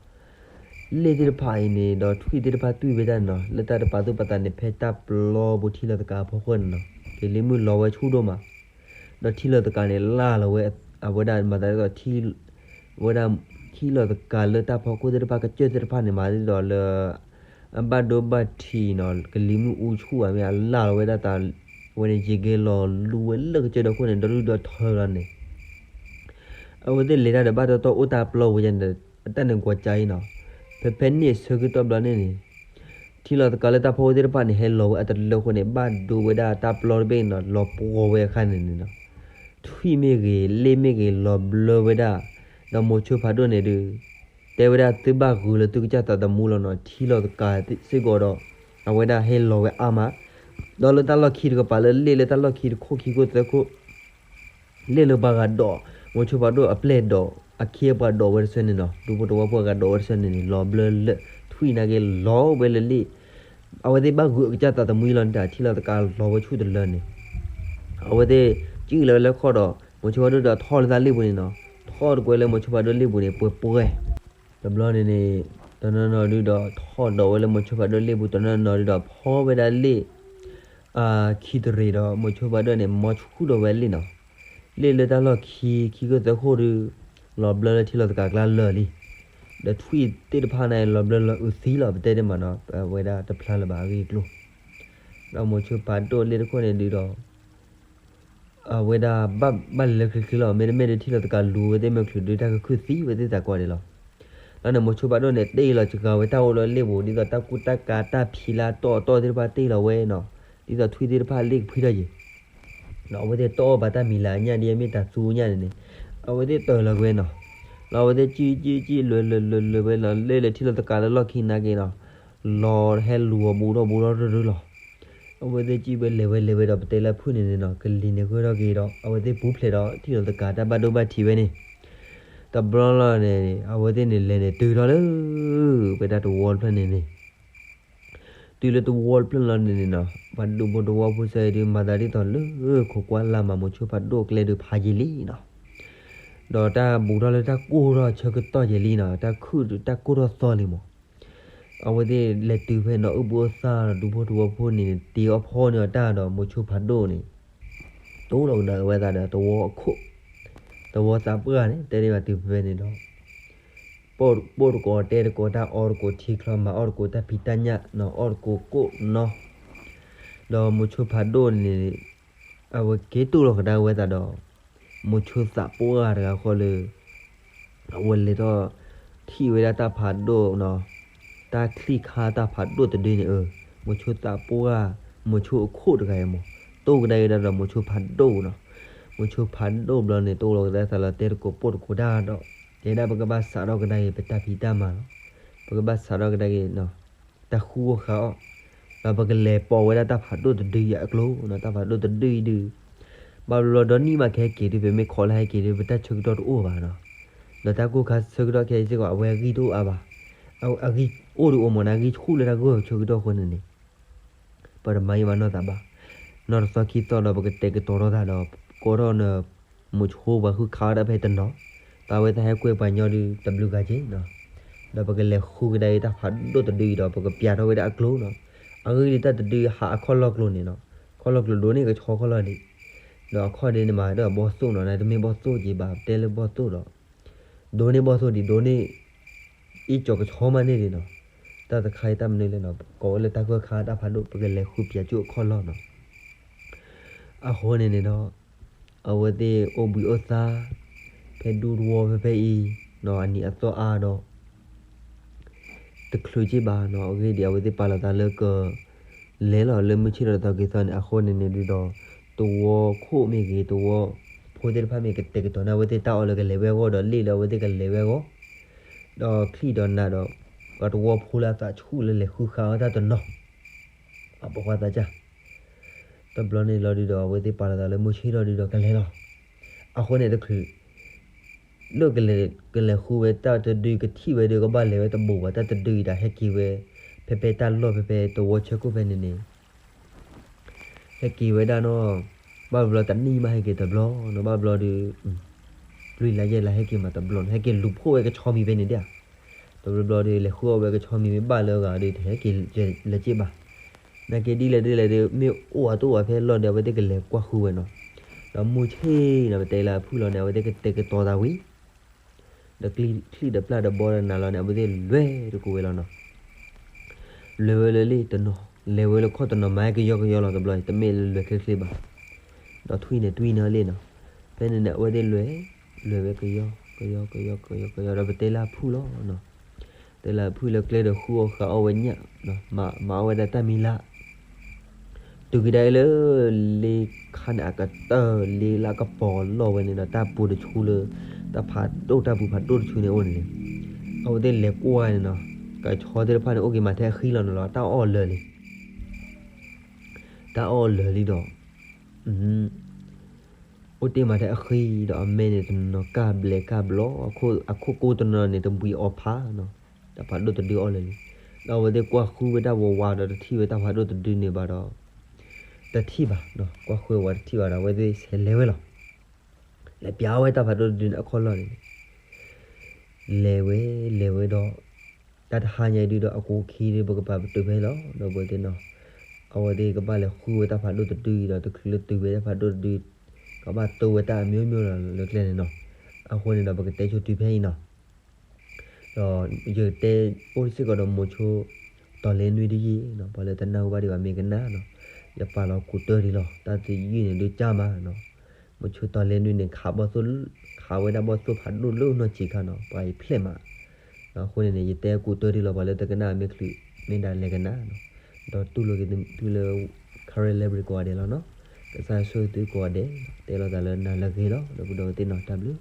လ့ၣ်သ့ၣ်တဖၣ်အံၤန့ၣ် ဒီးထွံၣ်သ့ၣ်တဖၣ်တွံၢ်ဝဲဒၣ်န့ၣ်နီၤ, လၢတၢ်တပာ်သူၣ်ပာ်သးန့ၣ် ဖဲတၢ်ပျီပူၤထံလီၤသကၤအဖီခိၣ်န့ၣ်နီၤ, ကလံၤမုၢ်လီၤဝဲဆူၣ်ဒိၣ်မး, ဒီးထံလီၤသကၤန့ၣ် လၢ်လီၤဝဲ, အဝဲဒၣ်မၤသးဒ်သိး အဝဲဒၣ်ထံလီၤသကၤလၢတၢ်ဖီခိၣ်သ့ၣ်တဖၣ် ကစၢၢ်သ့ၣ်တဖၣ်န့ၣ် မၤဒ်သိးလၢ အဘၣ်ဒိဘၣ်ထံးနီၤ, ကလံၤမုၢ်အူဆူၣ်ဧါမ့ၢ် အလၢ်လီၤဝဲဒၣ်တၢ်, အဝဲန့ၣ်ယံာ်ကဲလီၤလူၤဝဲလၢကစၢၢ်ဒီခိၣ်န့ၣ် ဒီဒူၣ်ဒီထၢလီၤန့ၣ် အဝဲသ့ၣ်လဲၤတၢ်ဒီးဘၣ်တီတီအိၣ်တၢ်ပျီဝဲယၤန့ၣ်, အတၢ်န့ၣ်ကွီးကါအံၤနီၤ, ဖဲဖဲန့ၣ်အဆၢကတီၢ်ဘျီန့ၣ်န့ၣ်, ထံလီၤသကၤလၢတၢ်ဖီခိၣ်သ့ၣ်တဖၣ်န့ၣ် ဟဲလီၤဝဲအတလၢဃိန့ၣ် ဘၣ်ဒိဝဲဒၣ်တၢ်ပျီတဘ့ၣ်နီၤ, လီၤပှီၤဝဲအခါန့ၣ်န့ၣ်နီၤ, ထွံၣ်မ့ၢ်ဂ့ၤ လ့ၣ်မ့ၢ်ဂ့ၤ လီၤဘျၢဝဲဒၣ်, ဒီးမိၤဆိဖးဒိၣ်န့ၣ်ဒုး တဲဝဲဒၣ်သုဘၣ်ဂုာ်လၢသုကစၢ်သးသမူလီၤနီၤ, ထံလီၤသကၤစ့ၢ်ကီးဒီး အဝဲဒၣ်ဟဲလီၤဝဲအါမး, ဒီးလၢတၢ်လီၢ်ခံတကပၤလၢလ့ၣ်လၢတၢ်လီၢ်ခံတခိၣ်ခံခိၣ်သၢခိၣ် လ့ၣ်လၢပှၤဂၤဒိး, မိၤဆိဖးဒိၣ်အပျဲၢ်ဒိး, အခ့အပှၤဒိးဝဲတဆၢန့ၣ်နီၤ, ဒူဖိတဝီဖိအဂၤဒိးဝဲတဆၢန့ၣ်န့ၣ် လီၤဘျၢလၢထွံၣ်နာ်က့ လီၤဝဲလၢလ့ၣ်, အဝဲသ့ၣ်ဘၣ်ဂုာ်အကစၢ်သးသမူအံၤလီၤန့ၣ် တၢ်ထံလီၤသကၤလီၤဝဲဆူၣ်တလၢန့ၣ်, အဝဲသ့ၣ် ကံၣ်လီၤဝဲလၢခီၣ်ဒီး မိၤဆိဖးဒိၣ်ဒီးထီၣ်လၢတၢ်လ့ၣ်ပူၤန့ၣ်နီၤ, ထီၣ်တကွဲလၢမိၤဆိဖးဒိၣ်လ့ၣ်ပူၤန့ၣ် ပှဲၤပှဲၤ တဘျီန့ၣ်န့ၣ် တနီၤနီၤဒုးဒီး ထီၣ်ဒိးဝဲလၢမိၤဆိဖးဒိၣ်လ့ၣ်ပူၤ တနီၤနီၤဒုးဒီး ဖီဝဲဒၣ်လ့ၣ် ခံတရံးဒီး မိၤဆိဖးဒိၣ်န့ၣ် မီဆူၣ်ဒီးဝဲလ့ၣ်နီၤ, လ့ၣ်လၢတၢ်လီၢ်ခံ ခံခိၣ်သၢခိၣ်ဒုး လီၤဘျၢလၢထံလီၤသကၤကျါလၢာ်လံ, ဒီးထွံၣ်သ့ၣ်တဖၣ်န့ၣ် လီၤဘျၢလၢအုးသံလီၤ ပတဲတမးနီၤ ပဝဲဒၣ်တဖျါလၢၤဘၣ်အဂ့ၢ်အကျိၤ, ဒီးမိၤဆိဖးဒိၣ်လ့ၣ်တခိၣ်န့ၣ်ဒုးဒီး အဝဲဒၣ်ဘၣ်လဲၤချ့ချ့လီၤ, မ့တမ့ၢ်ဒုးထံလီၤသကၤလူၤဝဲသ့ၣ်မ့ၢ်ချုးဒုးတၢ်ကခုၣ်သံဝဲသ့ၣ်သးကွၢ်ဒံးလီၤ. လီၤန့ၣ် မိၤဆိဖးဒိၣ်န့ၣ် တ့ၢ်လီၤစှၤဝဲတၢ်အိၣ်လၢလ့ၣ်ပူၤ ဒ်သိးတၢ်ကူတၢ်ကၤတၢ်ဖံးလၢအတီၢ်အတီၢ်သ့ၣ်တဖၣ်တ့ၢ်လီၤဝဲနီၤ, ဒ်သိးထွံၣ်သ့ၣ်တဖၣ်လ့ၣ်ကဖှံထီၣ်က့ၤ ဒီးအဝဲသ့ၣ်တီၢ်အီၣ်ဘၣ်တၢ်မံၤလၢအညၣ်ဒ်အမ့ၢ်တၤသူညၣ်န့ၣ်န့ၣ်, အဝဲသ့ၣ်တၢၢ်လီၤကွံာ်နီၤ, လီၤအဝဲသ့ၣ်ကံၣ်ကံၣ်ကံၣ်လဲၤလဲၤလဲၤလဲၤဝဲလီၤ လဲၤလၢထံလီၤသကၤလၢလီၢ်ခံနာ်က့နီၤ, လီၤဟဲလူၤအီၤဘူးထီၣ်ဘူးထီၣ်တရူလီၤ. အဝဲသ့ၣ်ကံၣ်ဝဲလဲၤဝဲလဲၤဝဲဒီး ပတဲလၢဖုၣ်န့ၣ်န့ၣ်နီၤ ကလံၤန့ၣ်ဂၢၢ်ထီၣ်က့ၤဒီး အဝဲသ့ၣ်ပူၤဖျဲးဒီးထံလီၤသကၤတၢ်ဘၣ်ဒိဘၣ်ထံးဝဲန့ၣ် တဘျီလီၤန့ၣ် အဝဲသ့ၣ်န့ၣ်လဲၤန့ၣ် တုၤထီၣ်လၢ ပဝဲဒၣ်တဝီတဖျၢၣ်န့ၣ်န့ၣ် တုၤလၢတဝီတဖျၢၣ်လီၤန့ၣ်န့ၣ်နီၤ ပှၤဒူဖိတဝီဖိစၢၤအံၤဒုး မၤသးဒ်သိးလၢခိးကွၢ်လၢ်မး မိၤဆိဖးဒိၣ်ကျဲဒုးဖးယံာ်လံနီၤ, ဒီးတၢ်ဘူးထီၣ်လၢတၢ်ကိၢ်ထီၣ်ဆၢကတီၢ်ယံာ်လံနီၤ တၢ်ခုၣ်တၢ်ကိၢ်ထီၣ်သီလံမး, အဝဲသ့ၣ်လဲၤတုၤဖဲနီၤ အိၣ်ဘှံးအိၣ်သါဒီး ဒူဖိတဝီဖိန့ၣ် တ့အီၣ်ဖီန့ၢ်အီၤတၢ်ဒီး မိၤဆိဖးဒိၣ်န့ၣ် တိၢ်လီၤကဒါက့ၤဝဲသးဒီးသဝီအခိၣ်, သဝီသးပှၢ်န့ၣ် တဲဒၣ်ဘၣ်တုၤဖဲန့ၣ်ဒီး ပိၢ်တကိးတဲတကိးတၢ်အီတကိးထံချီမၤအီၣ်တကိးတၢ်ဖံးတၢ်ညၣ်နီၤ အီၣ်တကိးကိၣ်နီၤ, ဒီးမိၤဆိဖးဒိၣ်န့ၣ် အဝဲက့ၤတိၢ်လီၤကဒါက့ၤဝဲသးဒီး မိၤဆိသးပှၢ်တဂၤဃီလၢ အဝဲလဲၤထီၣ်ထံၣ်ဝဲဒၣ်တၢ်ဖးဒိၣ်နီၤ, တၢ်ချံၣ်ခါတၢ်ဖးဒိၣ်တဒုန့ၣ် အၢ မိၤဆိသးပှၢ် မိၤဆိအခိၣ်တဂၤအံၤမး တိၢ်ကဒါက့ၤဒၣ်ဒီးမိၤဆိဖးဒိၣ်နီၤ, မိၤဆိဖးဒိၣ်ဘျီန့ၣ် တိၢ်လီၤကဒါသးလီၤတဲတကိးပိၢ်တကိးတၢ်ဒီး တဲဒၣ်ပကဘၣ်စးထီၣ်ကဒါက့ၤပတၢ်ဖံးတၢ်မၤလီၤ, ပကဘၣ်စးထီၣ်ကဒါက့ၤ တၢ်ဃုအီၣ်ဃုအီၣ်, ဒီးပကလဲၤပိာ်ဝဲဒၣ်တၢ်ဖးဒိၣ်တဒုအံၤအကျိၤနီၤ, တၢ်ဖးဒိၣ်တဒုအံၤဒုး ဘၣ်ဘျီဒီနံၣ်မးကဟဲက့ၤဒုး ပမ့ၢ်ခိးလၢဟဲက့ၤဒုး ပတၢ်ဆၢကတီၢ်တအိၣ်ဘၣ်နီၤ, ဒီးတၢ်ကိၢ်ခါဆၢကတီၢ်ခဲအံၤစ့ၢ်ကီး အဝဲအဂံၢ်တအိၣ်အါဘၣ်, အဂံၢ်အိၣ်ဒုးအိၣ်မးန့ၣ် အဂံၢ်ဆူၣ်လၢတၢ်ဂိၢ်ဆၢကတီၢ်အဃိန့ၣ်န့ၣ် ပတမၤယံာ်မၤနီၢ်သးဘၣ်, နီၢ်တသီခံသီဒီးပကတဲာ်ကတီၤထီၣ်သးဒီး ကိးထီၣ်န့ၣ် မိၤဆိပှၤဃုခးဝဲဒၣ်ဖဲတနီၤ, ဒီးအဝဲသ့ၣ်ဟဲကွဲပှၤညီဒုးတဘျုးဂၤက့နီၤ, ဒီးပကလဲၤဃုကဒါက့ၤတၢ်ဖးဒိၣ်တဒုအံၤဒီး ပကပျးထီၣ်ဝဲဒၣ်အကျိၤနီၤ, အဂ့ၢ်ဒ်တၢ်တဒုဟးအခီၣ်လီၢ်ကျိၤန့ၣ်နီၤ, ခီၣ်လီၢ်ကျိၤဒိးန့ၢ်ကဆီခီၣ်လီၢ်ဒံး, ဒီးအခီၣ်ဒ်န့ၣ်မးဒီးဘီၣ်သိၣ်နီၤ, နတမ့ၢ်ဘီၣ်သိၣ်က့ဘၣ် ပတဲလၢဘီၣ်သိၣ်ဒီး ဒိးန့ၢ်ဘီၣ်သိၣ်ဒံး ဒိးန့ၢ် အ့ၣ်ကၠီၤကဆီမးန့ၣ်ဒံးနီၤ, တၢ်တခါအံၤတၢ်မနုၤလဲၣ်နီၤ ကိးဝဲလၢတၢ်ကီၢ်ခါတၢ်ဖးဒိၣ် ပကလဲၤဃုပျးကၠိအခီၣ်လီၢ်နီၤ, အဃိန့ၣ်န့ၣ်ဒီး အဝဲသ့ၣ်အိၣ်ဘှံးအိၣ်သါ ဖဲဒူသဝီဖဲဖဲအံၤနီၤ အနံၤအသီအါဒီး တချုးက့ဘၣ်နီၤ အဂ့ၢ်ဒ်အံၤ အဝဲသ့ၣ်ပာ်လီၤသးလၢက လဲၤလီၤလၢမုၢ်ဆ့ၣ်ထီၣ်တသီက့ၤသီန့ၣ် အဃိန့ၣ်န့ၣ်ဒုးဒီး သဝီခိၣ်မ့ၢ်ဂ့ၤ သဝီဖိသ့ၣ်တဖၣ်မ့ၢ်ဂ့ၤ ကတဲာ်ကတီၤန့ၢ်အဝဲသ့ၣ်တၢ်အီၣ်လၢကလဲၤဝဲအဂီၢ်ဒီး လ့ၣ်လၢအဝဲသ့ၣ်ကလဲၤဝဲအဂီၢ် ဒီးချံၣ်ဒီးနးဒီး ပှၤသဝီဖိလၢအသးဆူၣ်လၢလဲၤဃုဃာ်အီၣ်တၢ်တနီၤ အပှၤသးစၢ် တဘျီန့ၣ်လီၤဒုးဒီး အဝဲသ့ၣ်ပာ်လီၤသးလၢမုၢ်ဆ့ၣ်ထီၣ်ဒုးဒီးကလဲၤလီၤ. အဃိန့ၣ်တချုး လၢကလဲၤ ကလဲၤဃုဝဲတၢ်တဒု ကထံၣ်ဝဲဒုး ကဘၣ်လဲၤဝဲတဘူးဘၣ် တၢ်တဒုအံၤဒီး ဟဲက့ၤဝဲ ဖဲဖဲတၢ်လီၢ်ဖဲဖဲသဝီဆၢခိၣ်ဖဲန့ၣ်န့ၣ် ဟဲက့ၤဝဲဒၣ်နီၤ ဘၣ်ဘျီတနံၣ်မးဟဲက့ၤတဘျီနီၤ ဘၣ်ဘျီဒုး လွံၢ်လါယဲၢ်လါဟဲက့ၤမးတဘျီနီၤ ဟဲက့ၤလူၤဖှိၣ်ဝဲကဆီမံၤဖဲန့ၣ်ဒၣ် တဘျီဘျီဒုး လဲၤဃုအီၣ်ဝဲကဆီမံၤမ့ၢ်ဘၣ်လၢအဂၤဒုး တဟဲက့ၤလၢၤက့ဘၣ် နာ်က့ဒ်လဲၣ်ဒ်လဲၣ်ဒုး မ့ၢ်အိၣ်အတအိၣ်အဖဲလီၢ်ဒီး အဝဲသ့ၣ်ကလဲၤကွၢ်ဃုဝဲနီၤ ဒီးမုၢ်ဆ့ၣ်နီၤ ပတဲလၢအဖုၣ်လီၤန့ၣ် အဝဲသ့ၣ်ကတဲာ်ကတီၤသးဝံၤ ဒီးချံၣ်ဒီးပျၢ်ဒီးဘီဒီးနးလီၤန့ၣ် အဝဲသ့ၣ်လဲၤတကိးဝဲလီၤနီၤ လဲၤဝဲလၢလ့ၣ်တနီၤ လဲၤဝဲလၢခီၣ်တနီၤ မၤကယီကယီလီၤတဘျီ တမ့ၢ်လၢလဲၤချ့ချ့ဘၣ် ဒီးထွံၣ်န့ၣ်တွံၢ်န့ၢ်လ့ၣ်နီၤ ဖဲန့ၣ်န့ၣ် အဝဲသ့ၣ်လဲၤ လဲၤဝဲကယီ ကယီ ကယီ ကယီ ကယီ ဒီးပတဲလၢအဖုၣ်လီၤနီၤ တဲလၢအဖုၣ်လၢကျဲဒီးဃုအီၣ်ဃာ်အီၣ်ဝဲညၣ် မၤအီၣ်ဝဲဒၣ်တၢ်မံၤလၢ် တုၤကဒါအံၤလၢ လ့ခါန့ၣ်အကတၢၢ် လ့လၢကပီၤလီၢ်ဝဲန့ၣ်ဒီး တၢ်ပူၤတဆူလၢ တၢ်ဖးဒိၣ်တၢ်ပူၤဖးဒိၣ်တဆူန့ၣ်အိၣ်န့ၣ်လံ အဝဲသ့ၣ်လဲၤကွၢ်န့ၣ်နီၤ ကဆီသ့ၣ်တဖၣ်န့ၣ် အိၣ်က့ၤမးထဲအဃံလီၤန့ၣ်လီၤ တၢ်အီၣ်လၢာ်လံ တၢ်အီၣ်လၢာ်လံဒီး အိၣ်တ့ၢ်မးထဲအဃံဒီး အမဲန့ၣ်တနီၤကၢ်ဘျဲးကၢ်ဘျီ အခိၣ်ကိတနီၤန့ၣ် တဘှံးအီၤဖးနီၤ တၢ်ဖးဒိၣ်တဒုအီၣ်လၢာ်လံ ဒီးအဝဲသ့ၣ်ကွၢ်ဃုဝဲတၢ်ဝးဝးဒီး တထံၣ်ဝဲတၢ်ဖးဒိၣ်တဒုန့ၣ်ဘၣ်ဒီး တထံၣ်ဘၣ်နီၤ ကွၢ်ဃုဝဲတထံၣ်ဘၣ်ဒီး အဝဲသ့ၣ်ဆဲးလဲၤဝဲလီၤ လဲၤပျးဝဲတၢ်ဖးဒိၣ်တဒုန့ၣ်အခီၣ်လီၢ်န့ၣ် လဲၤဝဲ လဲၤဝဲဒီး တၢ်တဟါညါအံၤဒုးဒီး အကိးခံဒုး ပကပာ်ပတုာ်ဖဲလီၤ ဒီးပဝဲသ့ၣ်နီၤ အဝဲသ့ၣ်ကဘၣ်လဲၤဃုဝဲတၢ်ဖးဒိၣ်တဒုအံၤဒီး တချုးလၢတုၤဝဲတၢ်ဖးဒိၣ်တဒု ကဘၣ်တိဝဲတၢ်အမျိုးမျိုးလီၤလၢကျဲန့ၣ်နီၤ အဃိန့ၣ်ဒီး ပကတဲဆိတုၤဖဲအံၤနီၤ ဒီးယကတဲအိၣ်စ့ၢ်ကီးဒီးမိၤဆိ တီၤလဲနွံတယုၢ်နီၤ ပှၤလၢတနၢ်ဟူဘၣ်ဒံးဘၣ်မ့ၢ်ကနၣ်နီၤ ယပာ်လီၤကူးတၢ်ဒံးလီၤ တၢ်တယုၢ်န့ၣ်ဒုးကၢ်မးနီၤ မိၤဆိတီၤလဲနွံန့ၣ် ခးဘီၣ်သိၣ် ခးဝဲဒၣ်ဘီၣ်သိၣ်ဖးဒိၣ်လၢနီၢ်ဆံးခါနီၤ ပှၤအံၤဖျဲၣ်မး အဃိန့ၣ်န့ၣ် ယတဲကူးတၢ်ဒံးလီၤ ပှၤလၢတကနၣ်မ့ၢ်ချုး မ့ၢ်ဒၣ်လဲၤကနၣ်နီၤ ဒီးတူၢ်လိာ်က့ၤသုလၢ Karen Library ကိးဂၤဒဲးလီၤနီၤ ကစၢ်ဆိၣ်ဂ့ၤသုကိးဂၤဒဲး တဲလိာ်သးလၢနၤလၢအဂ့ၤလီၤ ဒီပုၢ်ဒီဝဲၢ်သ့ၣ်နီၤ တၢ်ဘျုး